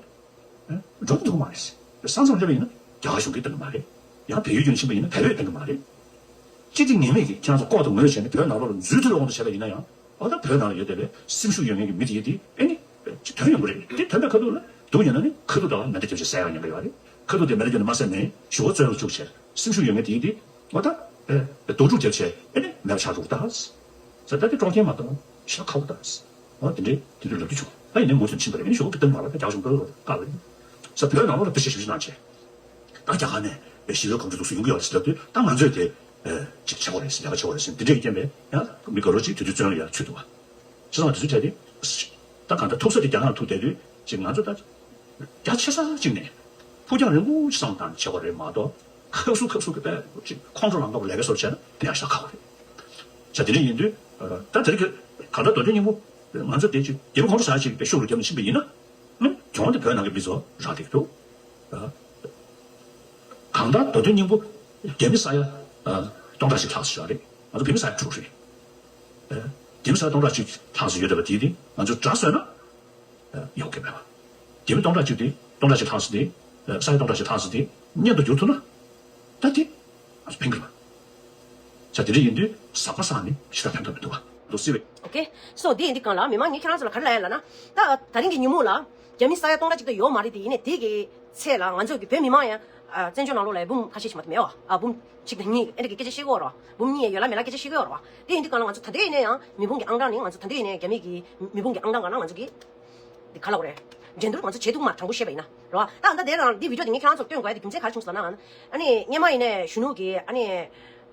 འགྲོ་གི་འདུག་མ་རེད། ས་མཚམས་སླེབས་པ་ཡིན་ན་རྒྱ་གར་གཞུང་གིས་སྟོན་གི་མ་རེད། ཡང་བལ་ཡུལ་ཡུལ་ཕྱིན་པ་ཡིན་ན་བལ་པོས་སྟོན་གི་མ་རེད། ཅི་སྟེ་ངེས་མེད་ཀྱིས་ཁྱེད་རང་ཚོ་ལྐོག་ཏུ་ངོས་བྱས་ནས་བོད་ནང་ལོགས་ལ་འཛུལ་ཐུབ་པའི་དབང་དུ་བྱས་པ་ཡིན་ན་ཡང་། འོ་ད་བོད་ནང་ལ་ཡོད་བསྡད་པའི་སེམས་ཤུགས་ཡོད་མཁན་གྱི་མི་དེ་ཡིན་དེ་ཨེ་ནི་ཅི་ཐོན་ཡོང་གི་རེད། དེ་ཐོན་པའི་ཁ་ཐུག་ལ་འདུག་ཡོད་ན་ནི་ཁ་ཐུག་དང་མེ་མདའ་རྒྱབ་བྱས་བསད་ཡག་ཉེན་ཁ་ཡོད་རེད། ཁ་ཐུག་དེ་མེ་མདའ་རྒྱབ་ནས་མ་བསད་ནའི་ཞུ་བ་བཙོན་ལ་བཅུག་བྱས་སེམས་ཤུགས་ཡོད་མཁན་དེ་ཡིན་དེ། འོ་ད། ཨེ། རྡོག་སྒྲུག་བརྒྱབ་བྱས་ཨེ་ནི་མེད་པ་ཆགས་འགྲོ་གི་ད། ཟེར་ད་དེ་སྤྲོ་མཁན་མ་གཏོགས་ཤ་ཁ་བོ་ད། འོ་དེ་འདྲའི་དེ་དུས་ལབ་རྒྱུ་བྱུང་། ད་ཡིན་ནའི་མུ་མཐུད་ཕྱིན་པ་རེད། ཨེ་ནི་ཞོགས་པ་གི་སྟོན་མ་ལ་ད་རྒྱ་གཞུང་ལྟ་བུ་བཀག་པ་རེད། ཟེར་བོད་ནང་ལོགས་ལ་བེད་སྤྱོད་ཞིབ་ཞིབ་གནང་བྱས། ད་རྒྱ་གར་ནས་ཞི་བའི་གོམ་བགྲོད་འདུག་སེ་ཡོང་གི་ཡོད་རེད་ཟེར་ལབ་དུས་ད་ང་ཚོས་དེ་ཅིག་བྱེད་དགོས་རེད་ཟེར་ལས་ཀ་བྱེད་དགོས་རེད་ཟེར་འདི་འདྲས་ཀྱི་རྐྱེན་པས་ཡང་མི་དགའ་རོགས་ཅིག་དེ་དུས་བཙོན་ལ་ཡར་ཚུད་འདུག་བ། བྱས་ཙང་དེ་ཚོ་བྱས་ཏེ། ད་གང་ལྟར་ཐུག་ས་དེ་རྒྱ་ནག་ལ་ཐུག་བསྡད་དུས་ཅིག་ང་ཚོ་ད། རྒྱ་ཆེ་ས་གཅིག་ནས་ཕུགས་རྒྱང་རིང་པོ་ཞིག་བསམ་བློ་བཏང་བྱེད་དགོས་རེད་མ་གཏོགས་ཁག་སུ་ཁག་སུ་གི་པས་ཅིག་ཁོང་ཁྲོ་ལངས་སྐབས་ལས་ཀ་སོར་བྱས་ན་དེ་ཡང་ཞེ་དྲག་ཁག་པོ་རེད། ཟེར་དེ་འདྲ་ཡིན་དུས་ད་དེ་རིང་གི་གང་ལྟར་མདོ་དོན་སྙིང་པོ་ང་ཚོ་དེ་ཅིག་རྒྱལ་པོ་ཁོང་ཁྲོ་ཟ་ཡ་ཅིག་པའི་ཤུགས་ལ་བརྒྱབ་ནས་ཕྱིན་པ་ཡིན་ན་ཨང་གྱོང་དེ་བོད་ནང་གི་མི་ཚོ་རག་བསྡད་ཀྱི་འདུག་གང་ལྟར་མདོ་དོན་སྙིང་པོ་རྒྱ་མི་ས་ཡ་སྟོང་ཕྲག་ཅིག་ལྷག་ཙམ་ཡོད་རེད། ང་ཚོ་བོད་མི་ས་ཡ་དྲུག་རེད། རྒྱ་མི་ས་ཡ་སྟོང་ཕྲག་ཅིག་ལྷག་ཙམ་ཡོད་རེད་པ། དེ་དེ་ང་ཚོ་དགྲ་བཟོས་ན། ཡག་གི་མེད་པ། རྒྱ་མི་སྟོང་ཕྲག་གཅིག་དེ་སྟོང་ཕྲག་གཅིག་ལྷག་ཙམ་དེ། ས་ཡ་སྟོང་ཕྲག་གཅིག་ལྷག་ཙམ་དེ་གཉེན་དུ་འགྱུར་ཐུབ་ན། ད་དེ་ང་ཚོ་ཕན་གི་རེད་པ། ས་དེ་འདྲ་ཡིན་དུས་ཟག་པ་ཟག་ནས་ཞེ་དྲག་ཕན་ཐོགས་མི་འདུག་པ། འདུག་སེ་བས། ཨོ་ཀེ། སོ་འདི་ཡིན་དུས་གང་ལ་མི་མང་ངས་ཁྱེད་རང་ཚོ་ལ་ག་རེ་ལབ་ཡ་ལབ་ན། ད་ད་རིང་གི་ཉིན་མོ་ལ་རྒྱ་མི་ས་ཡ་སྟོང་ཕྲག་གཅིག་ད་ཡོད་མ་རེད་དེ། ཡིན་ནའི་དེ་གི་ཚད་ལ་ང་ཚོ་གི་བོད་མི་མང་ཡང་བཙན་བྱོལ་ནང་ལོགས་ལ་འབུམ་ཁ་ཤས་ཤིག་མ་གཏོགས་མེད་པ། ཨ་འབུམ་གཅིག་དང་གཉིས་ཨེ་འདྲ་གི་སྐད་ཆ་བཤད་ཀྱི་ཡོད་རེད་པ། འབུམ་གཉིས་ཡང་ཡོད་ལ་མེད་ལ་སྐད་ཆ་བཤད་ཀྱི་ཡོད་རེད་པ། དེ་ཡིན་དུས་གང་ལ་ང་ཚོ་ད་ལྟའི་ནས་ཡང་མི་འབོར་གྱི་ཨང་གྲངས་ནི་ང་ཚོ་ད་ལྟའི་ནས་རྒྱ་མི་གི་མི་འབོར་གྱི་ཨང་གྲངས་གང་ལ་ང་ཚོ་གི་འདི་ག་ལབ་དགོས་རེད། འགྲན་བསྡུར་ང་ཚོ་བྱེད་ཐུབ་མ་རེད། དྲང་པོ་བཤད་པ་ཡིན་ན་རེད་པ། ད་ད་ལྟ་དེ་རང་འདི་བི་ཌིའོ་དེ་ངས་ཁྱེད་རང་ཚོར་སྟོན་དགོས་ཡ་དེ་རྒྱུ་མཚན་ག་རེ་བྱུང་སོང་ལབ་ན། ཨ་ནི་སྔོན་མ་ཡིན་ནའི་གཞོན་ནུ་གི་ཨ་ནི་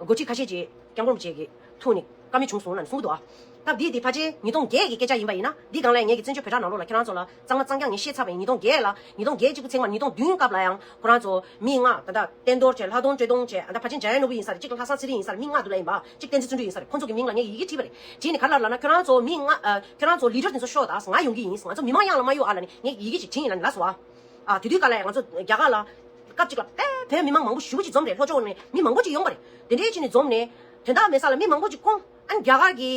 འགོ་ཁྲིད་ཁ་ཤས་ཀྱིས་སྐྱབས་མགོན་རིན་པོ་ཆེ་གི་ཐུགས་ནས་བཀའ་མོལ་བྱུང་སོང་ལབ་ནས་གསུང་གི་འདུག་ཨ། སྐབས་འདི་དེ་ཕལ་ཆེར་ཉིས་སྟོང་བརྒྱད་ཀྱི་སྐད་ཆ་ཡིན་པ་ཡིན་ན། འདི་སྒང་ལ་ངེད་ཀྱི་བཙན་བྱོལ་བོད་ཕྲུག་ནང་ལོགས་ལ་ཁྱེད་རང་ཚོ་ལ་གཙང་མ་གཙང་རྐྱང་ངས་བཤད་ཚར་བ་ཡིན། ཉིས་སྟོང་བརྒྱད་ལ་ཉིས་སྟོང་བརྒྱད་གཅིག་པུ་ཚེས་པ་ཉིས་སྟོང་བདུན་སྐབས་ལ་ཡང་ཁོ་རང་ཚོ་མི་ལྔ་ད་ལྟ་བསྟན་རྡོར་བྱས། ལྷག་དོན་སྤྲོ་སྟོན་བྱས། ད་ཕལ་ཆེར་འཇམ་དབྱངས་ནོར་བུ་ཡིན་ས་རེད། གཅིག་ལྷག་བསམ་ཚེ་རིང་ཡིན་ས་རེད། མི་ལྔ་འདུག་ལབ་ཡིན་པ། གཅིག་བསྟན་འཛིན་བརྩོན་འགྲུས་ཡིན་ས་རེད། ཁོང་ཚོ་གི་མིང་ལ་ངས་ཡི་གེ་བྲིས་པ་རེད། བྲིས་ནས་ག་རེ་ལབ་ལབ་ན། ཁྱོད་རང་ཚོ་མི་ལྔ་ཨ། ཁྱོད་རང་ཚོ་ལི་ཌར་དེ་ཚོ་ཤོག་ད། ང་ཡོང་གི་ཡིན། ང་ཚོ་མི་མང་དབྱངས་ལ་མ་གཡུག་ཨ་ལབ་ནས་ངས་ཡི་གེ་ཅིག་བྲིས་ཡིན་ལབ་སོང་ཨ། ཨ་དེ་དུས་སྐབས་ལ་ང་ཚོ་རྒྱ་གར་ལ་སྐབས་གཅིག་ལ་དཔེ་བོད་མི་མང་མང་པོ་ཞེ་པོ་ཅིག་འཛོམས་རེད། ལྷོ་ཕྱོགས་ནས་མི་མང་པོ་ཅིག་ཡོང་པ་རེད། དེ་འདྲའི་བྱས་ནས་འཛོམས་ནས་དོན་དག་མེད་ས་ལ་མི་མང་པོ་ཅིག་སྐོང་། ཨ་ནི་རྒྱ་གར་གྱི་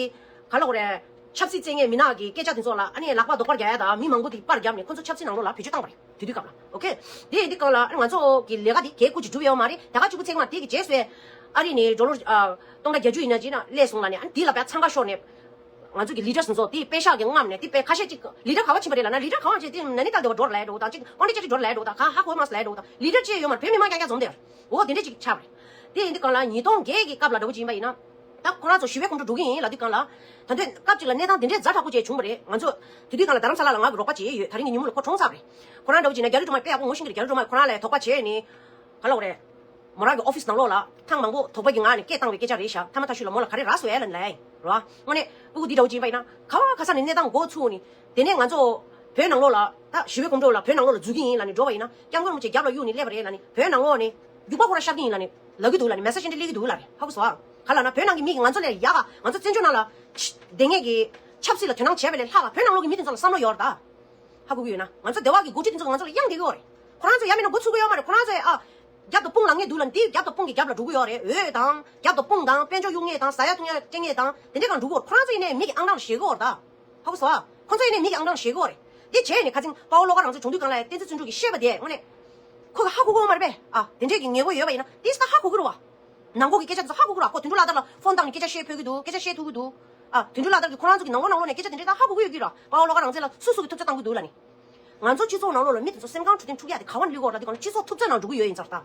ག་ལབ་དགོས་རེད། ཆབ་སྲིད་རྩོད་མཁན་མི་ནག་གི་སྐད་ཆ་དེ་ཚོ་ལ་ཨ་ནི་ལག་པ་རྡོག་པར་རྒྱག་ཡ་དང་མི་མང་པོ་དེ་པར་བརྒྱབ་ནས་ཁོ་ཚོ་ཆབ་སྲིད་ནང་ལོགས་ལ་བེད་སྤྱོད་བཏང་པ་རེད། དེ་དུས་སྐབས་ལ། ཨོ་ཀེ། དེ་ཡིན་དུས་སྐབས་ལ་ཨ་ནི་ང་ཚོ་གི་ལས་ཀ་དེ་གས་ཁུར་ཅིག་སྒྲུབ་ཡོད་མ་རེད། ད་ག་གཅིག་པུ་ཚེས་པ་དེ་གི་རྗེས་སུ་ཨ་རི་ནས་ཌོ་ལར་ཨ་སྟོང་ཕྲག་བརྒྱད་ཅུ་ཡིན་ན་ཅིག་ན་སླེབས་སོང་ལབ་ནས། ཨ་ནི་དེ་ལ་དཔེ་འཚང་ཁ་ཤོར་ནས། ང་ཚོ་གི་ལི་ཌར་སུ་ཚོ་དེ་པེ་ཤག་གི་རྔམ་ནས་དེ་དཔེ་ཁ་ཤས་ཅིག་ལི་ཌར་ག་པར་ཕྱིན་པ་རེད་ལབ་ན། ལི་ཌར་ག་པར་ཕྱིན་དེ་ན་ནིང་ཏཱ་ལྟེ་བ་འགྲོ་ར་ལབ་འགྲོ་དང་། ཅིག་དཔལ་ལྡན་ཅ་ཅི་འགྲོ་ར་ལབ་འགྲོ་དང་། ག་ཧ་གོ་མ་སོང་ལབ་འགྲོ་དང་། ལི་ཌར་ཅིག་ཡོད་མ་རེད། བོད་མི་མང་རྐྱང་རྐྱང་འཛོམས་བསྡད་ཡོད་རེད། འོ་དེ་འདྲ་ཅིག་ཆགས་པ་རེད། དེ་ཡིན་དུས་སྒང་ལ་ཉིས་སྟོང་བརྒྱད་ཀྱི་སྐབས་ལ་འདྲ་པོ་ཅིག་ཡིན་པ་ཡིན་ན། ད་ཁོ་རང་ཚོ་ཞི་བའི་གོམ་བགྲོད་འགྲོ་གི་ཡིན་ལབ་དུས་སྒང་ལ། ད་དུས་སྐབས་ཅིག་ལ་གནས་སྟངས་དེ་འདྲའི་ཛ་དྲག་པོ་ཅིག་བྱུང་བ་རེད། ང་ཚོ་དེ་དུས་སྒང་ལ་རྡ་རམ་ས་ལ་ལ་ང་གི་རོགས་པ་ཅིག་ཡོད། ད་རིང་གི་ཉིན་མོ་ལ་ཁོ་གྲོངས་ཚར་བ་རེད། ཁོ་རང་འདྲ་པོ་ཅིག་ཡིན་ན་རྒྱ་རི་སྒྲོལ་མ་དཔེ་ཡག་པོ་ངོ་ཤེས་ཀྱི་རེད། རྒྱ་རི་སྒྲོལ་མ་ཁོ་རང་ལ་དོགས་པ་བྱས་ནས་ག་ལབ་དགོས་རེད། མོ་རང་གི་ཨོ་ཕིས་ནང་ལོགས་ལ་ཐེངས་མང་པོ་དོགས་པ་གི་ངང་ནས་སྐད་བཏང་བའི་སྐད་ཆ་རེད་ཤག་མཐའ་མ་མཐའ་གཞུག་ལ་མོ་ལ་ག་རེ་རག་སོང་ཨེ་ལབ་ནས་ལབ་ཡིན་རེད་བ། དངོས་གནས་སྤུ་གུ་འདི་འདྲ་པོ་ཅིག་ཡིན་པ་ཡིན་ན་ག་བ་ག་ས་ནས་གནས་སྟངས་འགོ་ཚུགས་ནས། དེ་ནས་ང་ཚོ་བོད་ནང་ལོགས་ལ་ད་ཞི་བའི་གོམ་བགྲོད་ལ་བོད་ནང་ལོགས་ལ་འཛུལ་གྱི་ཡིན་ལབ་ནས་འགྲོ་བ་ཡིན་ན། སྐྱབས་མགོན་རིན་པོ་ཆེ་རྒྱབ་ལ་གཡུགས་ནས་སླེབས་པ་རེད་ལབ་ནས། བོད་ནང་ལོགས་ནས་རྒྱུག་པ་ཁོ་རང་ཤར་གྱི་ཡིན་ལབ་ནས་ལབ་ཀྱི་འདུག་ལབ་ནས་མེ་སེ་ཇི་འདི་སླེབས་ཀྱི་འདུག་ལབ་རེད། ཧ་གོ་སོང་ཨ། ག་ལབ་ན་བོད་ནང་གི་མི་གིས་ང་ཚོ་ལས་ཡག་ག་ང་ཚོ་བཙན་བྱོལ་ནང་ལ་བསྡད་མཁན་གྱི་ཆབ་སྲིད་ལ་དོ་སྣང་བྱས་པ་ལས་ལྷག་ག་བོད་ནང་ལོགས་ཀྱི་མི་དེ་ཚོ་ལ་བསམ་བློ་ཡོད་རེད་ད། ཧ་གོ་གི་ཡོད་ན། ང་ཚོ་སྡེ་བ་གི་འགོ་ཁྲིད་དེ་ཚོ་ང་ཚོ་ལ་གཡང་བསྡད་ཀྱི་ཡོད་རེད། ཁོ་རང་ཚོ་ཡ་མིན་ན་འགོ་ཚུགས་ཀྱི་ཡོད་མ་རེད། ཁོ་རང་ཚོས་ཨ། རྒྱབ་ཏུ་དཔུང་ལངས་ངེས་འདུག་ལབ་ནས་དེའི་རྒྱབ་ཏུ་དཔུང་གི་རྒྱབ་ལ་འགྲོ་གི་ཡོད་རེད། འོས་དང་རྒྱབ་ཏུ་དཔུང་དང་དཔལ་འབྱོར་གཡུག་མཁན་དང་ཟ་ཡ་འཐུང་ཡ་སྤྲད་མཁན་དང་དེ་འདྲའི་སྒང་འགྲོ་གི་ཡོད་རེད། ཁོ་རང་ཚོ་ཡིན་ནའི་མི་གི་ཨང་གྲངས་ལ་ཞེད་ཀྱི་ཡོད་རེད་ད། ཧ་གོ་སོང་ཨ། ཁོ་ཚོ་ཡིན་ནའི་མི་གི་ཨང་གྲངས་ལ་ཞེད་ཀྱི་ཡོད་རེད། དེ་བྱས་ནས་ཁ་སང་དཔའ་བོ་བློ་དགའ་རང་བཙན་སྦྱོང་བརྡར་གླིང་ལ་བསྟན་འཛིན་བརྩོན་འགྲུས་ཀྱིས་བཤད་པ་དེ་དངོས་གནས་ཁོ་གིས་ཧ་གོ་གི་ཡོད་མ་རེད་པས། ཨ་དེ་འདྲས་ཀྱི་ངེས་པོ་ཡོད་པ་ཡིན་ན་དེ་ད་ཧ་གོ་གི་རེད་བ། ནང་ཁོག་གི་སྐད་ཆ་དེ་ཚོ་ཧ་གོ་གི་རེད་བ། ཁོ་དོན་གྲུབ་བླ་དར་ལ་ཕོན་བཏང་ནས་སྐད་ཆ་བཤད་ཕོད་ཀྱི་འདུག་སྐད་ཆ་བཤད་ཐུབ་ཀྱི་འདུག་ཨ་དོན་གྲུབ་བླ་དར་གྱིས་ཁོ་རང་ཚོ་གི་ནང་ལོགས་ནང་ལོགས་ནས་སྐད་ཆ་དེ་འདྲས་ད་ཧ་གོ་གི་ཡོད་ཀྱི་རེད་བ། དཔའ་བོ་བློ་དགའ་རང་བཙན་ལ་སུ་སུ་གིས་ཐུབ་ཚོད་བཏང་གི་འདུག་ལབ་ནས། ང་ཚོ་སྤྱི་ཚོགས་ནང་ལོགས་ལ་མི་དེ་ཚོ་སེམས་ཁམས་འཕྲོད་བསྟེན་འཁྲུག་ཡ་དེ་ག་བ་ནས་སླེབས་ཀྱི་ཡོད་རེད་ལབ་དུས་སྒང་ལ་སྤྱི་ཚོགས་ཐུབ་ཚོད་ནང་འགྲོ་གི་ཡོད་ཡིན་ས་རེད་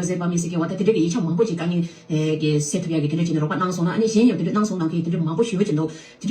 དགོས་ཟེར་བ་མི་སྲིད་ཀྱི་བ་ད་དེ་འདྲ་གི་ཡིག་ཆ་མང་པོ་ཅིག་དཀའ་ངལ་གི་སེལ་ཐུབ་ཡག་གི་དེ་འདྲ་བྱས་ནས་རོགས་པ་གནང་སོང་ན། ཨ་ནི་གཞན་ཡང་དེ་འདྲ་གནང་སོང་གནང་མཁན་དེ་འདྲ་མང་པོ་ཞེ་པོ་ཅིག་འདུག་དེ་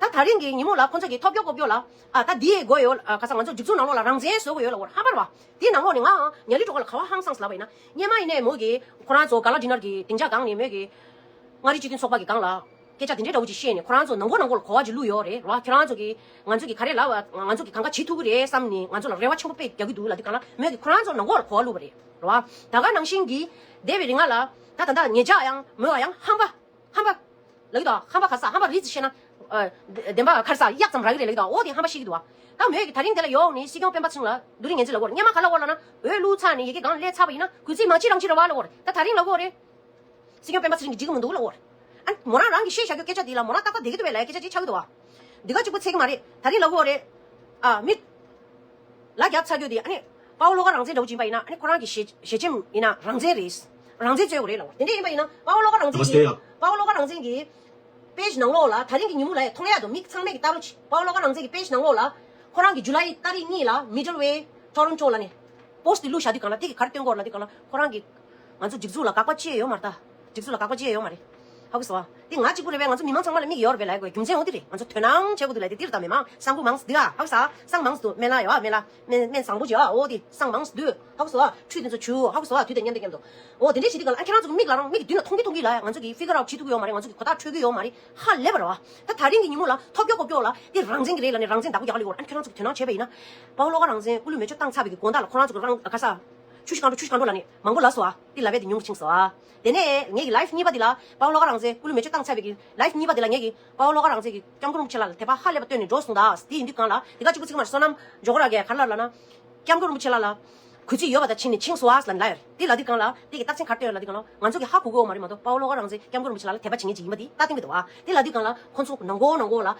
ད་ད་རིང་གི་ཉིན་མོ་ལ་ཁོང་ཚོ་གི་ཐོབ་སྐྱོ་ལྐོག་སྐྱོ་ལ་ཨ་ད་འདི་ཡས་དགོས་ཡོད། ཨ་ཁ་སང་ང་ཚོ་སྒྲིག་འཛུགས་ནང་ལོགས་ལ་རང་བཙན་བཟོ་དགོས་ཡོད་ལབ་ཡོད་རེད། ཧམ་པ་རེད་བ། དེའི་ནང་ལོགས་ནས་ང་ཉ་རི་གྲོགས་ལ་ག་བ་ཧང་སངས་ལབ་པ་ཡིན་ན། སྔོན་མ་ཡིན་ནའི་མོ་གི་ཁོ་རང་ཚོ་ག་ལ་ཌི་ནར་གི་སྡིངས་ཆ་སྒང་ནས་མོ་གི་མངའ་རིས་སྤྱི་མཐུན་ཚོགས་པ་གི་སྒང་ལ་སྐད་ཆ་དེ་འདྲའི་འདྲ་བོ་ཅིག་བཤད་ནས་ཁོ་རང་ཚོ་ནང་ཁོག་ནང་ཁོག་ལ་གོ་བ་ཅིག་བླུགས་ཡོད་རེད་བ། ཁྱོད་རང་ཚོ་གི་ང་ཚོ་གི་ག་རེ་ལབ་ང་ཚོ་གི་གང་ག་བྱེད་ཐུབ་ཀྱི་རེད་བསམ་ནས་ང་ཚོ་ལ་རེ་བ་ཆེན་པོ་དཔེ་རྒྱག་གི་འདུག་ལབ་དུས་སྒང་ལ་མོ་གི་ཁོ་རང་ཚོ་ནང་ཁོག་ལ་གོ་བ་བླུགས་པ་རེད་རེད་བ། ད་ག་ནང་བཞིན་གྱི་འདས་པའི་རིང་ལ་ད་ད་ད་ཉེ་ཆར་ཡང་མོ་ཡང་ཧམ་པ། ཧམ་པ། ལབ་ཀྱི་འདུག་ཧམ་པ་ག་ས་ཧམ་པ་རིས་ཟེར་ན། ཨ། བདེན་པ་ག་རེ་ས་གཡག་ཙམ་རག་གི་རེད་ལབ་ཀྱི་འདུག་འོ་དེ་ཧམ་པ་བཤད་ཀྱི་འདུག་ད་མོས་ཀྱི་ད་རིང་དེ་ལ་ཡོང་ནས་སྲིད་སྐྱོང་སྤེན་པ་ཚེ་རིང་ལ་རྡོ་རིང་ངན་ཚིག་ལབ་ཀྱི་ཡོད་རེད། སྔོན་མ་ག་ལབ་ཀྱི་ཡོད་ལབ་ན་འོས་བླུགས་ཚར་ནས་ཡ་གི་སྒང་སླེབས་ཚར་བ་ཡིན་ན་གུས་བརྩི་མ་བྱེད་རང་བྱེད་རེད་བ་ལབ་ཀྱི་ཡོད་རེད། ད་ད་རིང་ལབ་ཀྱི་ཡོད་རེད། སྲིད་སྐྱོང་སྤེན་པ་ཚེ་རིང་གིས་འགྲིག་གི་མི་འདུག་ལབ་ཀྱི་ཡོད་རེད། ཨ་མོ་རང་རང་གིས་བཤད་བཞག་རྒྱུ་སྐད་ཆ་དེ་ལ་མོ་རང་ཏག་ཏག་བསྡད་ཀྱི་འདུག་པས་ལབ་ཡ་སྐད་ཆ་ཅིག་ཆགས་ཀྱི་འདུག་བ། འདི་ག་གཅིག་པོ་ཚད་ཀྱི་མ་རེད། ད་རིང་ལབ་ཀྱི་ཡོད་རེད། ཨ་མི། ལ་རྒྱབ་ཚར་རྒྱུ་དེ་ཨ་ནི། དཔའ་བོ་བློ་དགའ་རང་བཙན་འདྲ་བོ་ཅིག་ཡིན་པ་ཡིན་ན་ཨ་ནི་ཁོ་རང་གི་ཞལ་ཞལ་ཆེམས་ཡིན་ན་རང་བཙན་རེད། རང་བཙན་རྩོད་དགོས་རེད་ལབ་པ་དེ་འདྲ་ཡིན་པ་ཡིན་ན་དཔའ་བོ་བློ་དགའ་རང་བཙན་གྱི་དཔའ་བོ་བློ་དགའ་རང་བཙན་གྱི་པེ་ཇི་ནང་ལོགས་ལ་ད་རིང་གི་ཉིན་མོ་ལ་ཡ་མཐོང་ཡ་འདུག་མི་ཚང་མས་ཀྱི་ལྟ་རོགས་བྱེད། དཔའ་བོ་བློ་དགའ་རང་བཙན་གྱི་པེ་ཇི་ནང་ལོགས་ལ་ཁོ་རང་གི་ཇུ་ལའི་ཏ་རིག་གཉིས་ལ་མི་ཌལ་ཝེ་ཊོ་རོན་ཊོ་ལ་ནས་པོ་སི་ཊི་དེ་བླུགས་བཞག་དུས་སྒང་ལ་དེ་གི་ག་རེ་སྟོན་གྱི་ཡོད་ལབ་དུས་སྒང་ལ་ཁོ་རང་གི་ང་ཚོ་སྒྲིག་འཛུགས་ལ་དགག་པ་ཅི་ཡང་ཡོད་མ་རེད་ད། སྒྲིག་འཛུགས་ལ་དགག་པ་ཅི་ཡང་ཡོད་མ་རེད། ཧ་གོ་སོང་ཨ། དེ་ང་གཅིག་པུ་རེད་པས། ང་ཚོ་མི་མང་ཚང་མ་ལ་དམིགས་ཡོད་རེད་པས་ལབ་དགོས་རྒྱུ་མཚན་འོ་དེ་རེད། ང་ཚོ་དོ་སྣང་བྱེད་དགོས་འདུག་ལབ་དེ་འདིར་ད་མི་མང་བསམ་བློ་མང་ཙམ་འདུག་ཨ། ཧ་གོ་སོང་ཨ། བསམ་མང་ཙམ་འདུག་སྨན་བླ་ཡོད་ཨ། སྨན་བླ་སྨན་སྨན་བཟང་པོ་ཅིག་ཨ། འོ་དེ་བསམ་མང་ཙམ་འདུག་ཧ་གོ་སོང་ཨ། ཁྲུས་དེ་ཚོ་བྱུག་ཧ་གོ་སོང་ཨ། དུས་དང་མཉམ་དུ་མཉམ་དུ། འོ་དེ་འདྲས་བྱེད་དུས་ག་ལ་ཨ་ཁྱེད་རང་ཚོ་གི་མིག་ལ་རང་མིག་གི་མདུན་ལ་མཐོང་གི་མཐོང་གི་ལ་ང་ཚོ་གི་ཕི་གར་ཨའུཊ་བྱེད་ཐུབ་ཀྱི་ཡོད་མ་རེད། ང་ཚོ་གི་གོ་རྟགས་འཕྲོད་ཀྱི་ཡོད་མ་རེད། ཧ་ལས་པ་རེད་བ། ད་ད་རིང་གི་ཉིན་མོ་ལ་ཐོབ་སྐྱོ་ཀོ་སྐྱོ་ལ་དེ་རང་བཙན་གྱི་རེད་ལབ་ནས་རང་བཙན་བདག་པོ་རྒྱག་ག་ལེ་གོ་ཨ་ཁྱེད་རང་ཚོ་གི་དོ་སྣང་བྱས་པ་ཡིན་ན། དཔའ་བོ་བློ་དགའ་རང་བཙན་སྐུ་ལུས་མེ་མཆོད་བཏང་ཚར་བའི་གི་དགོང་དག་ལ་ཁོ་རང་ཚོ་གི་རང་ག་ས། ཆུ་བཞི་སྒང་དྲུག་ཆུ་བཞི་སྒང་དྲུག་ལ་ནི་མང་པོ་ལབ་སོང་ཨ། དེ་ལབ་པའི་དེ་ཉུང་རུ་ཕྱིན་སོང་ཨ། དེ་ནས་ངེད་ཀྱི་ལའིབ་གཉིས་པ་དེ་ལ་དཔའ་བོ་བློ་དགའ་རང་བཙན་སྐུ་ལུས་མེ་མཆོད་བཏང་ཚར་བའི་གི་ལའིབ་གཉིས་པ་དེ་ལ་ངེད་ཀྱི་དཔའ་བོ་བློ་དགའ་རང་བཙན་གྱི་སྐྱབས་མགོན་རིན་པོ་ཆེ་ལགས་ལ་དད་པ་ཧ་ལས་པ་བཏོན་ནས་འགྲོ་སོང་ད། དེ་ཡིན་དུས་སྒང་ལ་དེ་ག་གཅིག་པུ་ཚིག་མར་བསོད་ནམས་ཇོ་ཁོ་ར་གིས་ག་རེ་ལབ་ལབ་ན། སྐྱབས་མགོན་རིན་པོ་ཆེ་ལགས་ལ་གུས་བརྩི་ཡོད་པ་དང་ཕྱིན་ནས་ཕྱིན་སོང་ཨ་ལབ་ལབ་ཡོད་རེད། དེ་ལབ་དུས་སྒང་ལ་དེ་གི་རྟགས་མཚན་ག་རེ་སྟོན་ཡོད་ལབ་དུས་སྒང་ལ་ང་ཚོ་གི་ཧ་གོ་གི་ཡོད་མ་རེད་མ་གཏོགས་དཔའ་བོ་བློ་དགའ་རང་བཙན་སྐྱབས་མགོན་རིན་པོ་ཆེ་ལགས་ལ་དད་པ་བྱེད་མཁན་ཅིག་ཡིན་པ་དེ་ལྟ་བསྟན་གྱི་འདུག་ཨ། དེ་ལབ་དུས་སྒང་ལ་ཁོང་ཚོ་ནང་སྒོ་ནང་སྒོ་ལ་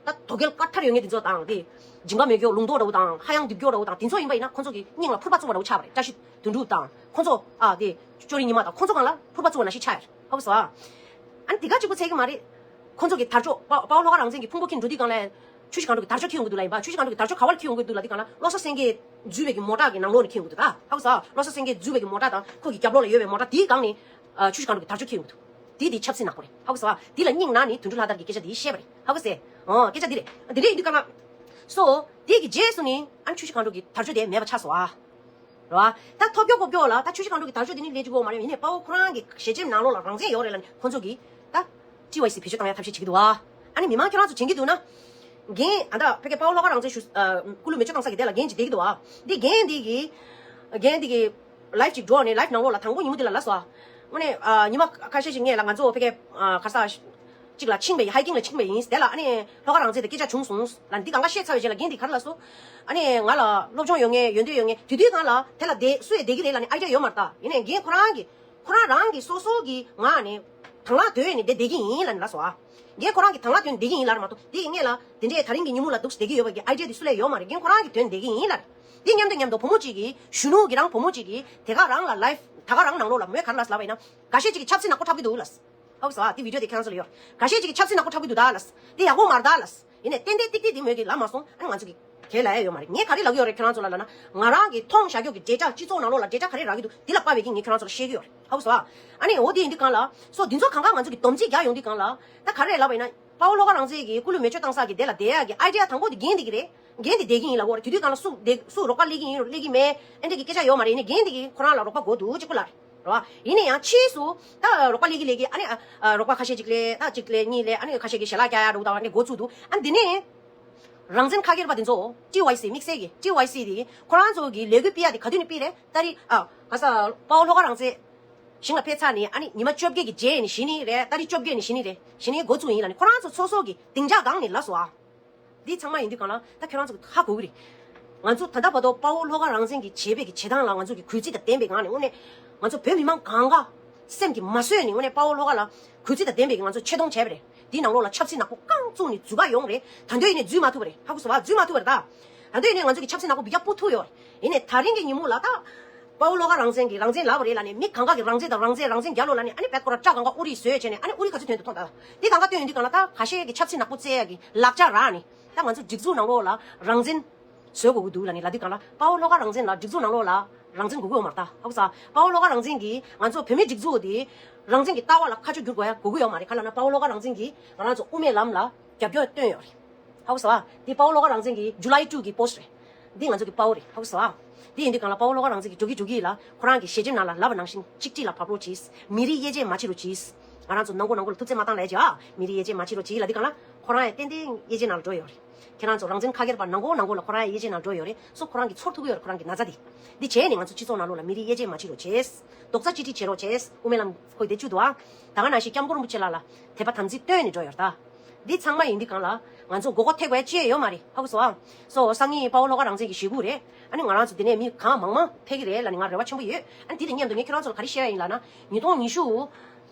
ད་དོ་གལ་དཀར་ཐར་ཡོད་མཁན་དེ་ཚོ་དང་དེ་ཇིང་ག་མེད་སྐྱོ་ལུང་རྟོགས་འདྲ་བོ་དང་ཧ་ཡང་རྡིབ་སྐྱོ་འདྲ་བོ་དང་དེ་ཚོ་ཡིན་པ་ཡིན་ན་ཁོང་ཚོ་གི་སྙིང་ལ་ཕུར་པ་བཙུགས་པ་འདྲ་བོ་ཆགས་པ་རེད། བཀྲ་ཤིས་དོན་གྲུབ་དང་ཁོང་ཚོ་ཨ་དེ་ཅོ་རི་ཉི་མ་དང་ཁོང་ཚོ་སྒང་ལ་ཕུར་པ་བཙུགས་པ་ནང་བཞིན་ཆགས་ཡོད་རེད། ཧ་གོ་སོང་ཨ། ཨ་ནི་དེ་ག་གཅིག་པུ་ཚད་ཀྱི་མ་རེད། ཁོང་ཚོ་གི་དར་ལྕོག་དཔའ་དཔའ་བོ་བློ་དགའ་རང་བཙན་གྱི་ཕུང་པོ་འཁྱེར་འགྲོ་དུས་སྒང་ལ་ཆུ་བཞི་སྒང་དྲུག་གི་དར་ལྕོག་འཁྱེར་ཡོང་གི་འདུག་ལབ་ཡིན་པ། ཆུ་བཞི་སྒང་དྲུག་གི་དར་ལྕོག་ག་པར་འཁྱེར་ཡོང་གི་འདུག་ལབ་དུས་སྒང་ལ་བློ་བཟང་སེང་གེ་འཛུལ་བའི་གི་མོ་ཊ་གི་ནང་ལོགས་ནས་འཁྱེར་ཡོང་གི་འདུག་ད། ཧ་གོ་སོང་ཨ། བློ་བཟང་སེང་གེ་འཛུལ་བའི་གི་མོ་ཊ་དང་ཁོ་གི་རྒྱབ་ལོགས་ལ་ཡོད་པའི་མོ་ཊ་དེའི་སྒང་ནས་ཨ་ཆུ་བཞི་སྒང་དྲུག་གི་དར་ལྕོག་འཁྱེར་ཡོང་གི་འདུག་དེ་དེ་ཆབ་སྲིད་ནག་པོ་རེད། ཧ་གོ་སོང་ཨ། དེ་ལ་སྙིང་ནང་ནས་དོན་གྲུབ་ལྷ་དར་གྱི་སྐད་ཆ་དེ་བཤད་པ་རེད། ཧ་གོ་སོང་ཨ། སྐད་ཆ་འདི་རེད། དེ་འདྲ་ཡིན་དུས་སྒང་ལ། སོ། དེ་གི་རྗེས་སུ་ནི་ཨ་ཆུ་བཞི་སྒང་དྲུག་གི་དར་ལྕོག་དེ་མེད་པ་ཆགས་སོང་ཨ། རེད་བ། ད་ཐོབ་སྐྱོ་ཀོ་སྐྱོ་ལ་ད་ཆུ་བཞི་སྒང་དྲུག་གི་དར་ལྕོག་དེ་ནི་སླེབས་ཀྱི་ཡོད་མ་རེད། ཡིན་ནའི་དཔའ་བོ་ཁོ་རང་གི་ཞལ་ཆེམས་ནང་ལོགས་ལ་རང་བཙན་ཡོད་རེད་ལབ་ནས་ཁོ་ཚོ་གིས་ད་ཊི་ཝའི་སི་བེད་སྤྱོད་བཏང་ཡ་ཐབས་ཤེས་བྱེད་ཀྱི་འདུག་ཨ། ཨ་ནི་མི་མང་ཁྱོད་རང་ཚོ་དྲན་གྱི་འདུག་ན། འགན་ཨ་ད་ཕ་གི་དཔའ་བོ་བློ་དགའ་རང་བཙན་ཞུ་ཨ་སྐུ་ལུས་མེ་མཆོད་བཏང་ས་གི་དེ་ལ་འགན་ཅིག་བསྡད་ཀྱི་འདུག་ཨ། འདི་འགན་འདི་གི་འགན་འདི་གི་ལའིབ་ཅིག་འགྲོ་ནས་ལའིབ་ནང་ལོགས་ལ་དང་པོ་ཉིན་མོ་འདི་ལ་ལབ་སོང་ཨ། དངོས་གནས་ཨ་ཉི་མ་ཁ་ཤས་ཤིག་སྔོན་ལ་ང་ཚོ་ཕ་གི་ཨ་ག་ས། གཅིག་ལ་ཕྱིན་པ་ཡིན། ཧའི་ཀིང་ལ་ཕྱིན་པ་ཡིན། དེ་ལ་ཨ་ནི་བློ་དགའ་རང་བཙན་དེ་སྐད་ཆ་བྱུང་སོང་ལ་འདི་གང་ག་བཤད་ཚར་བའི་རྗེས་ལ་རྒན་དེ་ག་རེ་ལབ་སོང་། ཨ་ནི་ང་ལ་སློབ་སྦྱོང་ཡོད་ངེས་ཡོན་ཏན་ཡོད་ངེས་དེ་དུས་སྒང་ལ་དེ་ལ་བསྡད་སུ་ཡང་བསྡད་ཀྱི་རེད་ལབ་ནས་ཨའི་ཌི་ཡ་ཡོད་མ་རེད་ད། ཡིན་ནའི་རྒན་ཁོ་རང་གི་ཁོ་རང་རང་གི་སོ་སོ་གི་ངག་ནས་དང་བླངས་དོན་ནས་བསྡད་བསྡད་ཀྱི་ཡིན་ལབ་ནས་ལབ་སོང་ཨ། རྒན་ཁོ་རང་གི་དང་བླངས་དོན་བསྡད་ཀྱི་ཡིན་ལབ་རེད་མ་གཏོགས་དེ་ཡི་སྔོན་ལ་དེ་འདྲའི་ད་རིང་གི་ཉིན་མོ་ལ་འདུག་བསྡད་ཀྱི་ཡོད་པ་གི་ཨའི་ཌི་ཡ་དེ་སུ་ལ་ཡོད་མ་རེད། རྒན་ཁོ་རང་གི་དོན་བསྡད་ཀྱི་ཡིན་ལབ་རེད། དེ་མཉམ་དུ་མཉམ་དུ་བུ་མོ་གཅིག་གིས་གཞོན་ནུ་གི་རང་བུ་མོ་གཅིག་གིས་དེ་ག་རང་ལ་ལའིབ་ད་ག་རང་ནང་ལོགས་ལ་མོས་ག་རེ་ལབ་ལབ་པ་ཡིན་ན་འགའ་ཤས་གཅིག་གིས་ཆབ་སྲིད་ནག་པོ་འཁྲབ་ཀྱི་འདུག་ལབ། ཧ་གོ་སོང་ཨ། དེ་བི་ཌི་ཡོ་དེ་ཁྱེད་རང་ཚོ་ལ་ཡོད། འགའ་ཤས་ཅིག་གིས་ཆབ་སྲིད་ནག་པོ་འཁྲབ་ཀྱི་འདུག་ད་ལབ། དེ་ཡག་པོ་མ་རེད་ད་ལབ། ཡིན་ནའི་ཏན་ཏན་ཏིག་ཏིག་དེ་མོས་ཀྱིས་ལབ་མ་སོང་། ཨ་ནི་ང་ཚོ་གིས་གས་ལབ་ཡ་ཡོད་མ་རེད། ངས་ག་རེ་ལབ་ཀྱི་ཡོད་རེད་ཁྱེད་རང་ཚོ་ལ་ལབ་ན། ང་རང་གིས་མཐོང་བཞག་རྒྱུ་གི་འབྲེལ་ཆགས་སྤྱི་ཚོགས་ནང་ལོགས་ལ་འབྲེལ་ཆགས་ག་རེ་རག་གི་འདུག་དེ་ལ་དཔག་པའི་གི་ངས་ཁྱེད་རང་ཚོ་ལ་བཤད་ཀྱི་ཡོད་རེད། ཧ་གོ་སོང་ཨ། ཨ་ནི་འོ་དེ་ཡིན་དུས་སྒང་ལ། སོ་འདི་ཚོ་གང་ག་ང་ཚོ་གིས་སྡོམ་རྩིས་རྒྱག་ཡོང་དུས་སྒང་ལ། ད་ག་རེ་ལབ་པ་ཡིན་ན། དཔའ་བོ་བློ་དགའ་རང་བཙན་གྱིས་སྐུ་ལུས་མེ་མཆོད་བཏང་ས་གི་དེ་ལ་བསྡད་ཡ་གི་ཨའི་ཌི་ཡ་དང་པོ་དེ་རྒན་དེ་གི་རེད། རྒན་དེ་བསྡད་ཀྱི་ཡིན་ལབ་ཀྱི་ཡོད་རེད། དེ་དུས་སྒང་ལ་སུ་བསྡད་སུ་རོགས་པ་སླེབས་ཀྱི་ཡིན་རོགས་སླེབས་ཀྱི་མེད། ཨེ་འདྲ་གི་སྐད་ཆ་ཡོད་མ་རེད། ཡིན་ནའི་རྒན་དེ་གིས་ཁོ་རང་ལ་རོགས་པ་དགོས་འདུག་གཅིག་པོ་ལབ་རེད། རེད་བ། ཡིན་ན་ཡང་ཕྱིས་སུ་ད་རོགས་པ་སླེབས་ཀྱི་སླེབས་ཀྱི་ཨ་ནི་ཨ་རོགས་པ་ཁ་ཤས་ཅིག་སླེབས། ད་གཅིག་སླེབས་གཉིས་སླེབས། ཨ་ནི་ཁ་ཤས་ཀྱིས་ཞལ་ལག་བཀྱག་ཡ་འདྲ་བོ་དང་ཨ་ནི་འགོ་བཙུགས་འདུག་ཨ་འདི་ནས་རང་བཙན་ཁ་སྒེར་པ་དེ་ཚོ་ཊི་ཝའི་སི་དམིགས་བསལ་གྱི་ཊི་ཝའི་སི་དེ་ཁོ་རང་ཚོ་གི་ལས་འགུལ་སྤེལ་ཡ་དེ་ག་དུས་ནས་སྤེལ་རེད། ཏ་རིག་ཨ་ག་ས་དཔའ་བོ་བློ་དགའ་རང་བཙན་ཞིང་ལ་ཕེབས་ཚར་ནས་ཨ་ནི་ཉི་མ་བཅོ་བརྒྱད་ཀྱི་རྗེས་ནས་གཞི་ནས་རེད། ཏ་རིག་བཅོ་བརྒྱད་ནས་གཞི་ནས་རེད། གཞི་ནས་འགོ་བཙུགས་ཡིན་ལབ་ནས་ཁོ་རང་ཚོ་སོ་སོ་གི་སྡིངས་ཆ་སྒང་ནས་ལབ་སོང་ཨ། འདི་ཚང་མ་ཡིན་དུས་སྒང་ལ་ད་ཁྱོད་རང་ཚོ་ཧ་གོ་གི་རེད། ང་ཚོ་ད་ལྟ་བར་དུ་དཔའ་བོ་བློ་དགའ་རང་བཙན་གྱིས་བྱས་པའི་གི་བྱེད་སྟངས་ལ་ང་ཚོ་གི་གུས་བརྩི་དང་ལྡན་པའི་ངང་ནས་དངོས་གནས་ང་ཚོ་བོད་མི་མང་གང་ག་སེམས་ཀྱིས་མ་བཟོད་ནས་དངོས་གནས་དཔའ་བོ་བློ་དགའ་ལ་གུས་བརྩི་དང་ལྡན་པའི་གི་ང་ཚོ་ཆེ་མཐོང་བྱས་པ་རེད། འདིའི་ནང་ལོགས་ལ་ཆབ་སྲིད་ནག་པོ་རྐང་བཙུགས་ནས་འཛུལ་ག་ཡོང་རེད། ད་དུང་ཡིན་ནའི་འཛུལ་མ་ཐུབ་པ་རེད། ཧ་གོ་སོང་བ། འཛུལ་མ་ཐུབ་པ་རེད་ད། ད་དུང་ཡིན་ནའི་ང་ཚོ་གི་ཆབ་སྲིད་ནག་པོ་འབུད་རྒྱག་སྤུ་ཐུག་ཡོད་རེད། ཡིན་ནའི་ད་རིང་གི་ཉིན་མོ་ལ་ད། དཔའ་བོ་བློ་དགའ་རང་བཙན་གྱིས་རང་བཙན་ལབ་པ་རེད་ལབ་ནས་མི་གང་ག་གིས་རང་བཙན་དང་རང་བཙན་རང་བཙན་རྒྱབ་ལོ་ལབ་ནས་ཨ་ནི་བེད་ཁོ་ར་སྐྲ་གང་ག་དབུ་རིས་བཟོས་བྱས་ནས་ཨ་ནི་དབུ་རིས་ག་ཚོད་ཐོན་འདུག་མཐོང་ད། འདི་གང་ག་སྟོན་ཡོང་དུས་སྒང་ལ་ད་ཁ་ཤས་ཀྱིས་ཆབ་སྲིད་ནག་པོ་རྩེ་ཡ་གི་ལག་ཆ་རག་ནས་ད་ང་ཚོ་སྒྲིག་འཛུགས་ནང་ལོགས་ལ་རང་བཙན། བཟོ་དགོས་ཀྱི་འདུག་ལབ་ནས་ལབ་དུས་སྒང་ལ། དཔའ་བོ་བློ་དགའ་རང་བཙན་ལ་སྒྲིག་འཛུགས་ནང་ལོགས་ལ་རང་བཙན་དགོས་ཀྱི་ཡོད་མ་རེད་ད། ཧ་གོ་སོང་ཨ། དཔའ་བོ་བློ་དགའ་རང་བཙན་གྱིས་ང་ཚོ་བོད་མིའི་སྒྲིག་འཛུགས་དེ་རང་བཙན་གྱི་ལྟ་བ་ལ་ཁ་ཕྱོགས་བསྒྱུར་དགོས་ཡ་དགོས་ཀྱི་ཡོད་མ་རེད། ག་ལབ་ན་དཔའ་བོ་བློ་དགའ་རང་བཙན་གྱིས་ང་རང་ཚོ་དབུ་མའི་ལམ་ལ་རྒྱབ་སྐྱོར་བཏོན་ཡོད་རེད། ཧ་གོ་སོང་ཨ། འདི་དཔའ་བོ་བློ་དགའ་རང་བཙན་གྱི་July two གི་post རེད། འདི་ང་ཚོ་གི་དཔའ་བོ་རེད། ཧ་གོ་སོང་ཨ། འདི་ཡིན་དུས་སྒང་ལ་དཔའ་བོ་བློ་དགའ་རང་བཙན་གྱིས་འགྲོ་གི་འགྲོ་གི་ལ་ཁོ་རང་གི་ཞལ་ཆེམས་ནང་ལ་ལབ་པ་ནང་བཞིན་གཅིག་སྒྲིལ་ལ་བབས་རོགས་གྱིས། མི་རིགས་དབྱེ་འབྱེད་མ་བྱེད་རོགས་གྱིས། ང་རང་ཚོ་ནང་ཁུལ་ནང་ཁུལ་ལ་ཐུབ་ཚོད་མ་བཏང་ལས་བྱ། མི་རིགས་དབྱེ་འབྱེད་མ་བྱེད་རོགས་གྱིས་ལབ་དུས་སྒང་ལ་ཁོ་རང་ཡང་ཏན་ཏན་དབྱེ་འབྱེད་ནང་ལ་འགྲོ་ཡོད་རེད། ཁྱེད་རང་ཚོ་རང་བཙན་ཁ་སྒེར་པ་ནང་ཁུལ་ནང་ཁུལ་ལ་ཁོ་རང་ཡང་དབྱེ་འབྱེད་ནང་འགྲོ་ཡོད་རེད། སོ་ཁོ་རང་གིས་ཚོར་ཐུབ་ཀྱི་ཡོད་རེད། ཁོ་རང་གི་ན་ཚ་དེ། འདི་བྱས་ནས་ང་ཚོ་སྤྱི་ཚོགས་ནང་ལོགས་ལ་མི་རིགས་དབྱེ་འབྱེད་མ་བྱེད་རོགས་བྱེད། རྡོག་རྩ་གཅིག་སྒྲིལ་བྱེད་རོགས་བྱེད། དབུ་མའི་ལམ་ཁོ་དེ་བཅུག་འདུག་ཨ། ད་ག་ནང་བཞིན་སྐྱབས་མགོན་རིན་པོ་ཆེ་ལགས་ལ་དད་པ་དམ་ཚིག་བཏོན་ནས་འགྲོ་ཡོད་རེད་ད། འདི་ཚང་མ་ཡིན་དུས་སྒང་ལ་ང་ཚོ་མགོ་སྐོར་ཐེབས་དགོས་ཅི་ཡང་ཡོད་མ་རེད། ཧ་གོ་སོང་ཨ། སོ་སང་ཉིན་དཔའ་བོ་བློ་དགའ་རང་བཙན་གྱི་ཞེ་དགུ་རེད། ཨ་ནི་ང་རང་ཚོ་འདི་ནས་མི་གང་མང་མང་ཕེབས་ཀྱི་རེད་ལབ་ནས་ང་རེ་བ་ཆེན་པོ་ཡོད། ཨ་ནི་འདི་དང་མཉམ་དུ་ངས་ཁྱེད་རང་ཚོ་ལ་ག་རེ་བཤད་ཡ་ཡིན་ལབ་ན། ཉིས་སྟོང་ཉི་ཤུ་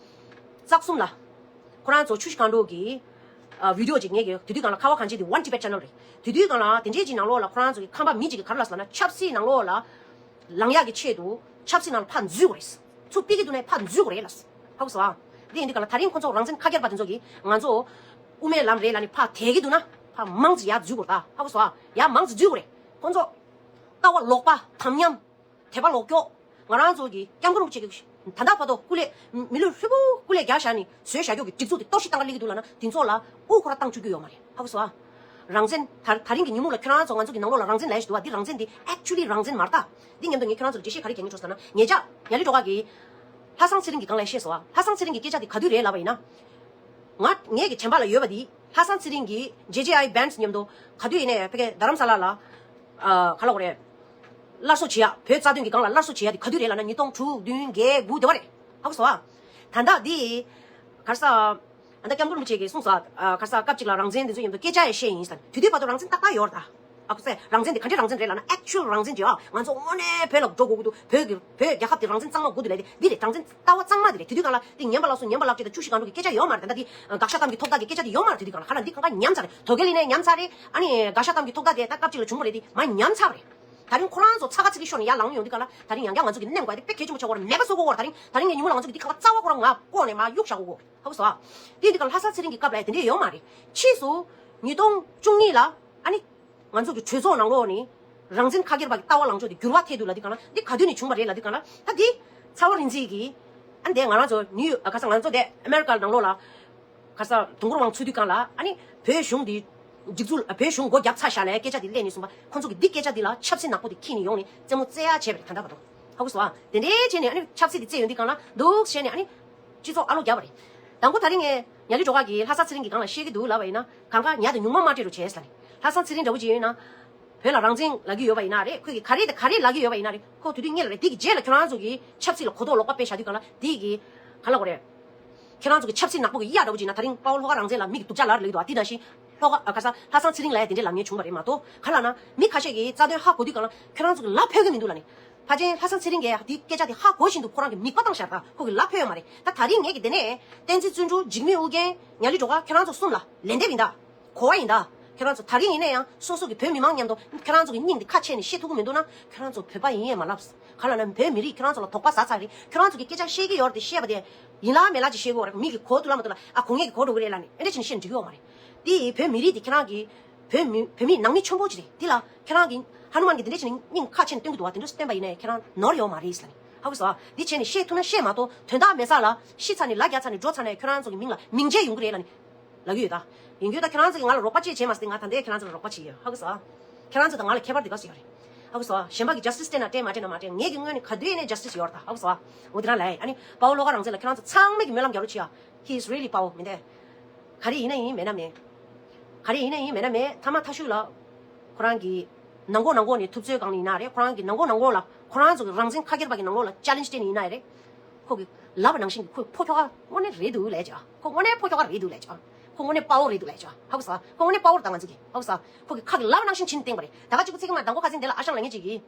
རྩ་གསུམ་ལ་ཁོ་རང་ཚོ་ཆུ་བཞི་སྒང་དྲུག་གི་ཨ་བི་ཌི་ཡོ་ཅིག་ངས་ཀྱི་དེ་དུས་སྒང་ལ་ཁ་བ་གངས་ཅན་དེ་One Tibet Channel རེད། དེ་དུས་སྒང་ལ་དེ་འདྲའི་ཅིག་ནང་ལོགས་ལ་ཁོ་རང་ཚོ་གི་ཁམས་པ་མི་གཅིག་གིས་ག་རེ་ལབ་ཟེར་ལབ་ན། ཆབ་སྲིད་ནང་ལོགས་ལ་ལངས་ཡག་གི་ཆེད་དུ་ཆབ་སྲིད་ནང་ལ་ཕར་འཛུལ་དགོས་རེད། ཚུར་ཕེབས་ཀྱི་འདུག་ན་ཕར་འཛུལ་དགོས་རེད་ལབ། ཧ་གོ་སོང་ཨ། འདི་ཡིན་དུས་སྒང་ལ་ད་རིང་ཁོ་ཚོ་རང་བཙན་ཁ་སྒེར་པ་དེ་ཚོ་གིས་ང་ཚོ་དབུ་མའི་ལམ་རེད་ལབ་ནས་ཕར་དེད་ཀྱི་འདུག་ན་ཕར་མང་ཙམ་ཡར་འཛུལ་དགོས་རེད་ད། ཧ་གོ་སོང་ཨ། ཡར་མང་ཙམ་འཛུལ་དགོས་རེད། ཁོ་ཚོ་ལྟ་བ་ལོག་པ། དམ་ཉམས། དད་པ་ལོག་སྐྱོ། ང་རང་ཚོ་གི་སྐྱབས་མགོན་རིན་པོ་ཆེ་གི་ད་ལྟ་བར་དུ་སྐུ་ལས་མི་ལུས་ཧྲིལ་པོ་སྐུ་ལས་རྒྱག་བཞག་ནས་བཟོས་བཞག་རྒྱུ་གི་སྒྲིག་འཛུགས་དེ་གཏོར་བཤིག་བཏང་ག་སླེབས་ཀྱི་འདུག་ལབ་ན། དེ་ཚོ་ལ་དབུ་ཁོ་རང་བཏང་བཅུག་རྒྱུ་ཡོད་མ་རེད། ཧ་གོ་སོང་ཨ། རང་བཙན་ད་ད་རིང་གི་ཉིན་མོ་ལ་ཁྱོད་རང་ཚོ་ང་ཚོ་གི་ནང་ལོགས་ལ་རང་བཙན་ལབ་ཡ་ཞིག་འདུག་བ། འདི་རང་བཙན་འདི་actually རང་བཙན་མ་རེད་ད། འདི་མཉམ་དུ་ངས་ཁྱོད་རང་ཚོ་ལ་འགྲེལ་བཤད་ག་རེ་རྒྱག་མཁན་བྱུང་ཟེར་ན། ཉེ་ཆར་ཉ་ལི་སྒྲོལ་དཀར་གིས་ལྷ་བཟང་ཚེ་རིང་གི་སྒང་ལ་བཤད་སོང་ཨ། ལྷ་བཟང་ཚེ་རིང་གི་སྐད་ཆ་འདི་ག་དུས་རེད་ལབ་པ་ཡིན་ན། ང་ངེད་ཀྱི་དྲན་པ་ལ་ཡོད་པ་འདི་ལྷ་བཟང་ཚེ་རིང་གིས་ཇེ་ཇེ་ཨའི་བྷེན་ཌི་མཉམ་དུ་ག་དུས་ཡིན་ནའི་ཕ་གི་རྡ་རམ་ས་ལ་ལ་ཨ་ག་ལབ་དགོས་རེད། སླར་གསོ་བྱེད་ཡ། བོད་རྩ་དོན་གྱི་སྒང་ལ་སླར་གསོ་བྱེད་ཡ་དེ་ག་དུས་རེད་ལབ་ན། ཉིས་སྟོང་དྲུག་བདུན་བརྒྱད་དགུ་དེ་བ་རེད། ཧ་གོ་སོང་ཨ། ད་ལྟ་འདི་ག་རེ་ཟ། ཨ་ད་སྐྱབས་མགོན་རིན་པོ་ཆེ་གིས་གསུངས་སོང་ཨ། ག་རེ་ཟ། སྐབས་གཅིག་ལ་རང་བཙན་དེ་ཚོ་མཉམ་དུ་སྐད་ཆ་ཡང་བཤད་ཡིན་ཟེར། དེ་དུས་བར་དུ་རང་བཙན་ཏག་ཏག་ཡོད་རེད་ད། ཨ་ཁུ་སེ། རང་བཙན་དེ་ག་འདྲའི་རང་བཙན་རེད་ལབ་ན། actual རང་བཙན་ཅིག་ཨ། ང་ཚོ་དངོས་གནས་བོད་ལ་འགྲོ་དགོས་ཀྱི་འདུག་བོད་ཀྱི་བོད་རྒྱལ་ཁབ་དེ་རང་བཙན་གཙང་མ་དགོས་འདུག་ལབ་དེ་འདི་རེད། རང་བཙན་ལྟ་བ་གཙང་མ་དེ་རེད། དེ་དུས་སྒང་ལ་དེ་ཉན་པ་ལ་སོ་ཉན་པ་ལག་ཅིག་དང་ཆུ་བཞི་སྒང་དྲུག་གི་སྐད་ཆ་ཡོད་མ་རེད། ད་ལྟ་དེ་དགག་བཞག་གཏམ་གྱི་ཐོག་མཐའ་གི་སྐད་ཆ་དེ་ཡོད་མ་རེད། དེ་དུས་སྒང་ལ་ག་ལ་འདི་གང་ག་ཉམས་ཚར་རེད། དོལ་རྒྱལ་ཡིན་ནའི་ཉམས་ཚར་རེད། ཨ་ནི་དགག་བཞག་གཏམ་གྱི་ཐོག་མཐའ་དེ་ད་སྐབས་གཅིག་ལ་བྱུང་བ་རེད། དེ་མ་ཉམས་ཚར་བ་རེད། ད་རིང་ཁོ་རང་ཚོ་ཚ་ཁ་ཚིག་གི་ཤོར་ནས་ཡར་ལངས་ཡོང་དུས་སྒང་ལ། ད་རིང་ཡང་བསྐྱར་ང་ཚོ་གི་གནོན་དགོས་དེ་དཔེ་གལ་ཆེན་པོ་ཆགས་ཀྱི་ཡོད་རེད། མེད་པ་བཟོ་དགོས་རེད། ད་རིང་ད་རིང་གི་ཉིན་མོ་ལ་ང་ཚོ་གི་འདི་ག་པར་རྩ་བ་ཁོ་རང་ང་བཀོག་ནས་མར་གཡུག་བཞག་དགོས། ཧ་གོ་སོང་ཨ། དེ་འདི་ག་ལྷ་ས་ཚེ་རིང་གི་སྐབས་ལ་དེ་འདྲས་ཡོད་མ་རེད། ཕྱིས་སུ་ཉིས་སྟོང་བཅུ་གཉིས་ལ་ཨ་ནི་ང་ཚོ་གི་གྲོས་ཚོགས་ནང་ལོགས་ནས་རང་བཙན་ཁ་སྒེར་པ་གི་ལྟ་བ་ལངས་ཕྱོགས་དེ་འགྱུར་བ་ཐེབས་འདུག་ལབ་དུས་སྒང་ལ། འདི་ག་དུས་ནས་བྱུང་བ་རེད་ལབ་དུས་སྒང་ལ། ད་འདི་ཚ་བ་རིག་འཛིན་གྱིས་ཨ་ནི་དེ་ང་རང་ཚོ་ནིའུ་ཡོག་ག་ས་ང་ཚོ་དེ་ཨ་མེ་རི་ཀ་ནང་ལོགས་ལ་ག་ས་དུང་དཀར་དབང་ཚུད་དུས་སྒང་ལ། ཨ་ནི་བོད་གཞུང་འདི་སྒྲིག་འཛུགས་བོད་གཞུང་སྒོ་རྒྱབ་ཚར་ཤག་ལབ་སྐད་ཆ་འདི་སླེབས་ནས་བཟུང་བ། ཁོང་ཚོ་གིས་འདི་སྐད་ཆ་འདི་ལ་ཆབ་སྲིད་ནག་པོ་དེ་འཁྱེར་ནས་ཡོང་ནས་རྩེད་མོ་རྩེ་ཡ་བྱས་པ་རེད། ད་ལྟ་བར་དུ། ཧ་གོ་སོང་ཨ། དེ་འདྲའི་བྱས་ནས་ཨ་ནི་ཆབ་སྲིད་དེ་རྩེད་ཡོང་དུས་སྒང་ལ་འདུག་བྱས་ནས་ཨ་ནི་སྤྱི་ཚོགས་ཨ་ལོ་བརྒྱབ་པ་རེད། དང་པོ་ད་རིང་ངས་ཉ་ལི་སྒྲོལ་དཀར་གྱིས་ལྷ་ས་ཚེ་རིང་གི་སྒང་ལ་བཤད་ཀྱི་འདུག་ལབ་པ་ཡིན་ན། གང་ག་ཉ་དེ་ཉུང་མ་མ་སྤྲད་རོགས་བྱས་ཟེར་ནས། ལྷ་ས་ཚེ་རིང་འདྲ་བོ་ཅིག་ཡིན་ན་བོད་ལ་རང་བཙན་ལབ་ཀྱི་ཡོད་པ་ཡིན་ན་རེད། ཁོས་ཀྱིས་ག་རེ་དང་ག་རེ་ལབ་ཀྱི་ཡོད་པ་ཡིན་ན་རེད། ཁོ་དེ་དུས་སྔོན་ལ་རེད། དེ་གི་རྗེས་ལ་ཁྱོད་རང་ཚོ་གིས་ཆབ་སྲིད་ལ་གོ་རྟོགས་ལོག་པ་སྤེལ་བཞག་དུས་སྒང་ལ། དེ་གི་ག་ལབ་དགོས་རེད། ཁྱེད་རང་ཚོ་གི་ཆབ་སྲིད་ནག་པོ་གི་གཡག་འདྲ་བོ་ཅིག་ཡིན་ན། ད་རིང་དཔའ་བོ་ལྷོ་ཁ་རང་བཙན་ལ་མི་གི་སྡུག་ཅག་ལབ་རེད་ལབ་ཀྱི་འདུག་ཨ། དེ་ནང་བཞིན་ལྷོ་ཁ་ཨ་ག་ས་ལྷ་བཟང་ཚེ་རིང་ལ་ཡང་དེ་འདྲའི་ལབ་མཁན་བྱུང་བ་རེད་མ་གཏོགས། ག་ལབ་ན་མི་ཁ་ཤས་ཀྱིས་རྩ་དོན་ཧ་གོ་དུས་སྒང་ལ་ཁྱོད་རང་ཚོ་གི་ལབ་ཕོད་ཀྱི་མི་འདུག་ལབ་ནས། ཕལ་ཆེར་ལྷ་བཟང་ཚེ་རིང་གིས་དེ་སྐད་ཆ་དེ་ཧ་གོ་བཞིན་དུ་ཁོ་རང་གི་མིད་པ་བཏང་བཞག་ད། ཁོ་གིས་ལབ་ཕོད་ཡོད་མ་རེད། ད་ད་རིང་ངེད་ཀྱིས་དེ་ནས་བསྟན་འཛིན་བརྩོན་འགྲུས། འཇིགས་མེད་ཨུ་རྒྱན། ཉ་ལི་སྒྲོལ་དཀར། ཁྱོད་རང་ཚོ་གསུམ་ལ་ལན་འདེབས་ཡིན་ད། གོ་བ་ཡིན་ད། ཁྱོད་རང་ཚོ་ད་རིང་ཡིན་ན་ཡང་སོ་སོ་གི་བོད་མི་མང་མཉམ་དུ་ཁྱོད་རང་ཚོ་གི་སྙིང་དེ་ཁ་ཕྱེ་ནས་བཤད་ཐུབ་ཀྱི་མི་འདུག་ན། ཁྱོད་རང་ཚོ་བོད་པ་ཡིན་ཡས་མ་ལབ། ག་ལབ་ན་བོད་མི་རིགས་ཁྱོད་རང་ཚོ་ལ་དོགས་པ་ཟ་ཚར་རེད། ཁྱོད་རང་ཚོ་གི་སྐད་ཆ་བཤད་ཀྱི་ཡོད་རེད་དེ་བཤད་པ་དེ་ཡིན་ལ་མེད་ལ་ཅིག་བཤད་ཀྱི་ཡོད་རེད། མི་གི་གོ་ཐུབ་ལ་མ་ཐུབ་ལ། ཨ་ཁོ་ངེད་ཀྱི་གོ་འགྲོ་གི་རེད་ལབ་ནས་ཨེ་འདྲ་བྱས་ནས་བཤད་འགྲིག་གི་ཡོད་མ་རེད། དེ་ཡིས་བོད་མི་རིགས་དེ་ཁྱེད་རང་གི་བོད་མི་བོད་མི་ནང་མི་ཆེན་པོ་ཅིག་རེད། དེ་ལ་ཁྱེད་རང་གི་ཧ་ནུ་མན་གྱི་དེ་འདྲ་བྱས་ནས་སྙིང་ཁ་ཕྱེ་ནས་སྟོན་གྱི་འདུག་བ། དེ་འདྲ་སྟོན་པ་ཡིན་ནའི་ཁྱེད་རང་ནོར་ཡོད་མ་རེད་ལབ་ནས། ཧ་གོ་སོང་ཨ། འདི་བྱས་ནས་བཤད་ཐུབ་ན་བཤད། མ་གཏོགས་དོན་དག་མེད་ས་ལ་ཤི་ཚར་ནས་ལ་རྒྱ་ཚར་ནས་འགྲོ་ཚར་ནས་ཁྱོད་རང་ཚོ་གི་མིང་ལ་མིང་ཆད་ཡོང་གི་རེད་ལབ་ནས་ལབ་ཀྱི་ཡོད་ད། ཡིན་རྒྱུ་ད་ཁྱོད་རང་ཚོ་གིས་ང་ལ་རོགས་པ་ཅིག་བྱས་མ་སོང་། ང་ད་ལྟའི་ཁྱོད་རང་ཚོ་ལ་རོགས་པ་བྱེད་ཀྱི་ཡོད། ཧ་གོ་སོང་ཨ། ཁྱོད་རང་ཚོ་དང་ང་ལ་ཁྱད་པར་དེ་ག་ཚོད་ཡོད་རེད། ཧ་གོ་སོང་ཨ། གཞན་པ་གིས་ཇ་སི་ཊིས་སྤྲད་ན་སྤྲད། མ་སྤྲད་ན་མ་སྤྲད། ངེད་ཀྱི་ངོས་ནས་ག་དུས་ཡིན་ནའི་ཇ་སི་ཊིས་ཡོད་རེད་ད། ཧ་གོ་སོང་ཨ། འོ་དེ་རང་ལབ་ཡ་ཡིན། ཨ་ནི་དཔའ་བོ་བློ་དགའ་རང་བཙན་ལ་ཁྱོད་རང་ཚོ་ཚང་མས་ཀྱིས་སྨོན་ལམ་རྒྱག་རོགས་བྱེད་ཡ། He is really power མི་འདུག་ག་རེ་ཡིན་ན་ཡིན་མེད་ན་མེད། ག་རེ་ཡིན་ན་ཡིན་མེད་ན་མེད། ཐ་མ་ཐ་ཤུ་ལ། ཁོ་རང་གི་ནང་ཁོག་ནང་ཁོག་ནས་ཐུབ་ཚོད་སྒང་ནས་ཡིན་ན་རེད། ཁོ་རང་གི་ནང་ཁོག་ནང་ཁོག་ལ་ཁོ་རང་ཚོ་གི་རང་བཙན་ཁ་སྒེར་པ་གི་ནང་ལོགས་ལ་ཅ་ལེན་ཇི་སྤྲད་ནས་ཡིན་ན་རེད། ཁོ་གི་ལབ་པ་ནང་བཞིན་གྱི་ཁོ་ཕོ་ཁྱོ་ག་དངོས་གནས་རེད་འདུག་ལབ་བྱ། ཁོ་དངོས་གནས་ཕོ་ཁྱོ་ག་རེད་འདུག་ལབ་བྱ། ཁོ་དངོས་གནས་དཔའ་བོ་རེད་འདུག་ལབ་བྱ། ཧ་གོ་སོང་ཨ། ཁོ་དངོས་གནས་དཔའ་བོ་རེད་ད། ང་ཚོ་གི་ཧ་གོ་སོང་ཨ། ཁོ་གི་ཁ་གི་ལབ་པ་ནང་བཞིན་བྱས་ནས་བསྟན་པ་རེད། ད་ག་གཅིག་པུ་ཚིག་གི་མ་དང་པོ་ཁ་སང་དེ་ལ་ཨ་ཞང་ལབ་མཁན་ཅིག་གིས།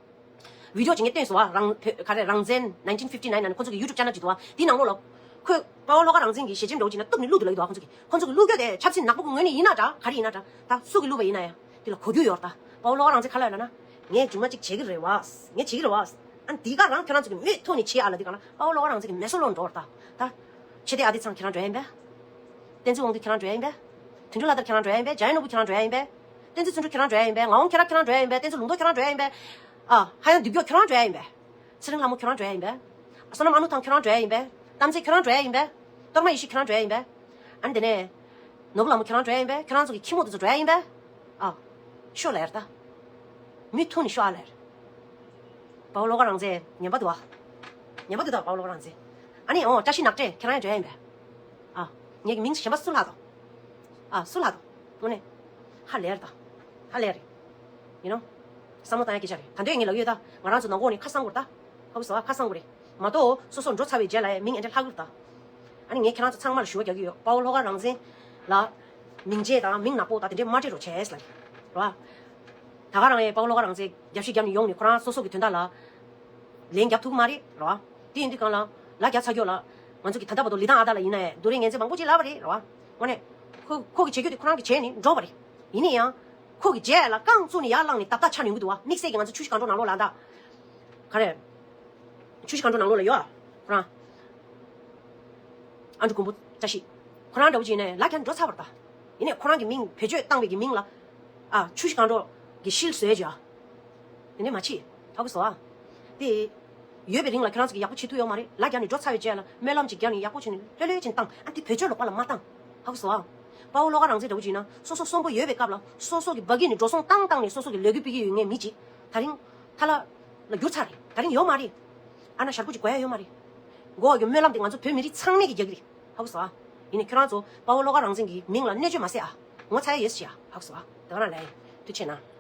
བི་ཌི་ཡོ་ཅིག་ངས་བཏོན་སོང་བ། རང་བོད་ག་རེ་རང་བཙན་nineteen fifty nine ནང་ནས་ཁོ་ཚོ་གི་ཡུ་ཊུབ་ཅེ་ནལ་ཅིག་འདུག་བ། དེའི་ནང་ལོགས་ལ། ཁོས་དཔའ་བོ་བློ་དགའ་རང་བཙན་གྱི་ཞལ་ཆེམས་འདྲ་བོ་ཅིག་ནང་གཏུབ་ནས་བླུགས་འདུག་ལབ་ཀྱི་འདུག་བ། ཁོ་ཚོ་གི་ཁོ་ཚོ་གི་བླུགས་རྒྱུ་དེ་ཆབ་སྲིད་ནག་པོ་གི་ངོས་ནས་ཡིན་ན་འདྲ། ག་རེ་ཡིན་ན་འདྲ། ད་སུ་གིས་བླུགས་པ་ཡིན་ན་ཡང་དེ་ལ་གོ་རྒྱུ་ཡོད་རེད་ད། དཔའ་བོ་བློ་དགའ་རང་བཙན་ག་ལབ་ལབ་ན། ངས་རྒྱུ་མ་གཅིག་བྱེད་ཀྱི་རེད་བ། ངས་བྱེད་ཀྱི་རེད་བ། ཨ་ནི་དེའི་ཁར་རང་ཁྱོད་རང་ཚོ་གི་མིག་ཐོག་ནས་བྱེད་ཨ་ལབ་དུས་སྒང་ལ། དཔའ་བོ་བློ་དགའ་རང་བཙན་གྱི་མེ་སོ་ལོག་འགྲོ་བ་རེད་ད། ད། ཆོས་དད་ཨ་ཏི་ཚང་ཁྱེད་རང་འགྲོ་ཡ་ཡིན་པས། བསྟན་འཛིན་དབང་འདུས་ཁྱེད་རང་འགྲོ་ཡ་ཡིན་པས། དོན་གྲུབ་ལྷ་དར་ཁྱེད་རང་འགྲོ་ཡ་ཡིན་པས། འཇམ་དབྱངས་ནོར་བུ་ཁྱེད་རང་འགྲོ་ཡ་ཡིན་པས། བསྟན་འཛིན་བརྩོན་འགྲུས་ཁྱོད་རང་འགྲོ་ཡ་ཡིན་པས། ངག་དབང་ཁྱོད་རང་ཁྱོད་རང་འགྲོ་ཡ་ཡིན་པས། བསྟན་འཛིན་ལུང་རྟོགས་ཁྱོད་རང་འགྲོ་ཡ་ཡིན་པས། ཨ། ཧ་ཡང་འདུས་སྐྱོག་ཁྱོད་རང་འགྲོ་ཡ་ཡིན་པས། ཚེ་རིང་ལྷ་མོ་ཁྱོད་རང་འགྲོ་ཡ་ཡིན་པས། བསོད་ནམས་ཨ་ནུ་ཐང་ཁྱོད་རང་འགྲོ་ཡ་ཡིན་པས། རྟགས་མཚན་ཁྱོད་རང་འགྲོ་ཡ་ཡིན་པས། གཏོར་མ་ཡེ་ཤེས་ཁྱོད་རང་འགྲོ་ཡ་ཡིན་པས། ཨ་ནི་དེ་ནས། ནོར་བུ་ལྷ་མོ་ཁྱོད་རང་འགྲོ་ཡ་ཡིན་པས། ཁྱོད་རང་ཚོ་གི་ཁྱི་མོ་དེ་ཚོ་འགྲོ་ཡ་ཡིན་པས། ཨ། ཤོག་ལེར་ད། མུ་མཐུད་ནས་ཤོག་ཨ་ལེར། དཔའ་བོ་བློ་དགའ་རང་བཙན་ཉན་པ་འདུག་བ། ཉན་པ་འདུག་ད་དཔའ་བོ་བློ་དགའ་རང་བཙན། ཨ་ནི་འོ་བཀྲ་ཤིས་ནག་ཕྲན་ཁྱེད་རང་ཡང་འགྲོ་ཡ་ཡིན་པས། ཨ། ངེད་ཀྱི་མིང་གཞན་པ་སུ་ལྷག་དོ། ཨ་སུ་ལྷག་དོ། དངོས་གནས། ཧ་ལས་རེད་ད། ཧ་ལས་རེད། ཡིན་ནོ། བསམ་བློ་བཏང་ཡ་སྐད་ཆ་རེད། ད་འདོད་ངས་ལབ་ཡོད་ད། ང་རང་ཚོ་ནང་ཁོག་ནས་ཁ་གསང་དགོས་རེད་ད། ཧ་གོ་སོང་ཨ། ཁ་གསང་དགོས་རེད། མ་གཏོགས་སོ་སོ་འགྲོ་ཚར་བའི་རྗེས་ལ་མིང་ཨེ་འདྲ་ལྷག་གི་རེད་ད། ཨ་ནི་ངས་ཁྱེད་རང་ཚོ་ཚང་མ་ལ་ཞུ་བ་རྒྱག་གི་ཡོད། དཔའ་བོ་བློ་དགའ་རང་བཙན་ལ། མིང་རྗེས་དང་མིང་ནག་པོ་དང་དེ་འདྲས་མ་སྤྲད་རོགས་བྱས་ལབ་རེད་བ། ད་ག་རང་ཡས་དཔའ་བོ་བློ་དགའ་རང་བཙན་རྒྱབ་བཤིག་རྒྱབ་ནས་ཡོང་ནས་ཁོ་རང་སོ་སོ་གི་དོན་དག་ལ། ལན་རྒྱབ་ཐུབ་ཀྱི་མ་རེད་རོ། དེ་ཡིན་དུས་གང་ལ་ལ་རྒྱ་ཚ་ཁྱོད་ལ། ང་ཚོ་གི་ད་ལྟ་བར་དུ་ལི་ཐང་ཨ་ད་ལ་ཡིན་ན་ཡང་རྡོ་རིང་ངན་ཚད་མང་པོ་ཅིག་ལབ་པ་རེད་རོ། དངོས་གནས། ཁོ་ཁོ་གི་བྱེད་རྒྱུ་དེ་ཁོ་རང་གི་བྱས་ནས་འགྲོ་བ་རེད། ཡིན་ན་ཡང་། ཁོ་གི་རྗེས་ལ་རྐང་བཙུགས་ནས་ཡར་བསླངས་ནས་ཏག་ཏག་ཆགས་ནས་ཡོང་གི་འདུག་བ། དམིགས་བསལ་གྱི་ང་ཚོ་ཆུ་བཞི་སྒང་དྲུག་ནང་ལོགས་ལ་ད། ག་རེ། ཆུ་བཞི་སྒང་དྲུག་ནང་ལོགས་ལ་ཡོད་ཨ། ཁོ་རང་། ཨ་འབྲུག་མགོན་པོ་བཀྲ་ཤིས། ཁོ་རང་འདྲ་བོ་ཅིག་ཡིན་ནའི་ལ་རྒྱ་འགྲོ་ཚར་བ་རེད་ད། ཡིན་ནའི་ཁོ་རང་གི་མིང་བེད་སྤྱོད་བཏང་བའི་གི་མིང་ལ། ཨ་ཆུ་བཞི་སྒང་དྲུག་གི་ཤིལ་བཟོས་བྱས་ཨ། དེ་འདྲས་མ་བྱེད། ཧ་གོ་སོང་ཨ། དེ། ཡོད་པའི་རིང་ལ་ཁྱོད་རང་ཚོ་གིས་ཡག་པོ་བྱེད་ཐུབ་ཡོད་མ་རེད། ལ་རྒྱ་ནས་འགྲོ་ཚར་བའི་རྗེས་ལ་སྨོན་ལམ་ཅིག་རྒྱག་ནས་ཡག་པོ་བྱས་ནས་ལྷོད་ལྷོད་བྱས་ནས་བཏང་། ཨ་དེ་བེད་སྤྱོད་ལོག་པ་ལ་མ་བཏང་། ཧ་གོ་སོང་ཨ། དཔའ་བོ་བློ་དགའ་རང་བཙན་འདྲ་བོ་བྱས་ན་སོ་སོ་གསོན་པོ་ཡོད་པའི་སྐབས་ལ་སོ་སོ་གི་བ་གི་ནས་འགྲོ་སོང་བཏང་བཏང་ནས་སོ་སོ་གི་ལས་འགུལ་སྤེལ་གྱི་ཡོད་ངེས་མི་ཅིག་ད་རིང་། ཐ་ལ། ལ་གྱུར་ཚར་རེད། ད་རིང་ཡོད་མ་རེད། ཨ་ན་ཞར་ཁུ་ཅིག་གོ་ཡ་ཡོད་མ་རེད། མགོ་བ་གི་སྨོན་ལམ་དེ་ང་ཚོ་བོད་མི་རིགས་ཚང་མས་ཀྱི་རྒྱག་གི་རེད། ཧ་གོ་སོང་ཨ། ཡིན་ནའི་ཁྱོད་རང་ཚོ་དཔའ་བོ་བློ་དགའ་རང་བཙན་གྱི་མིང་ལ་གནོད་བྱེད་མ་བྱེད་ཨ། ངོ་ཚ་ཡ་ཡོད་ཤི་ཨ། ཧ་གོ་སོང་ཨ། ད་ག་རང་ལ་ཡིན། ཐུགས་ཆེ་གནང་།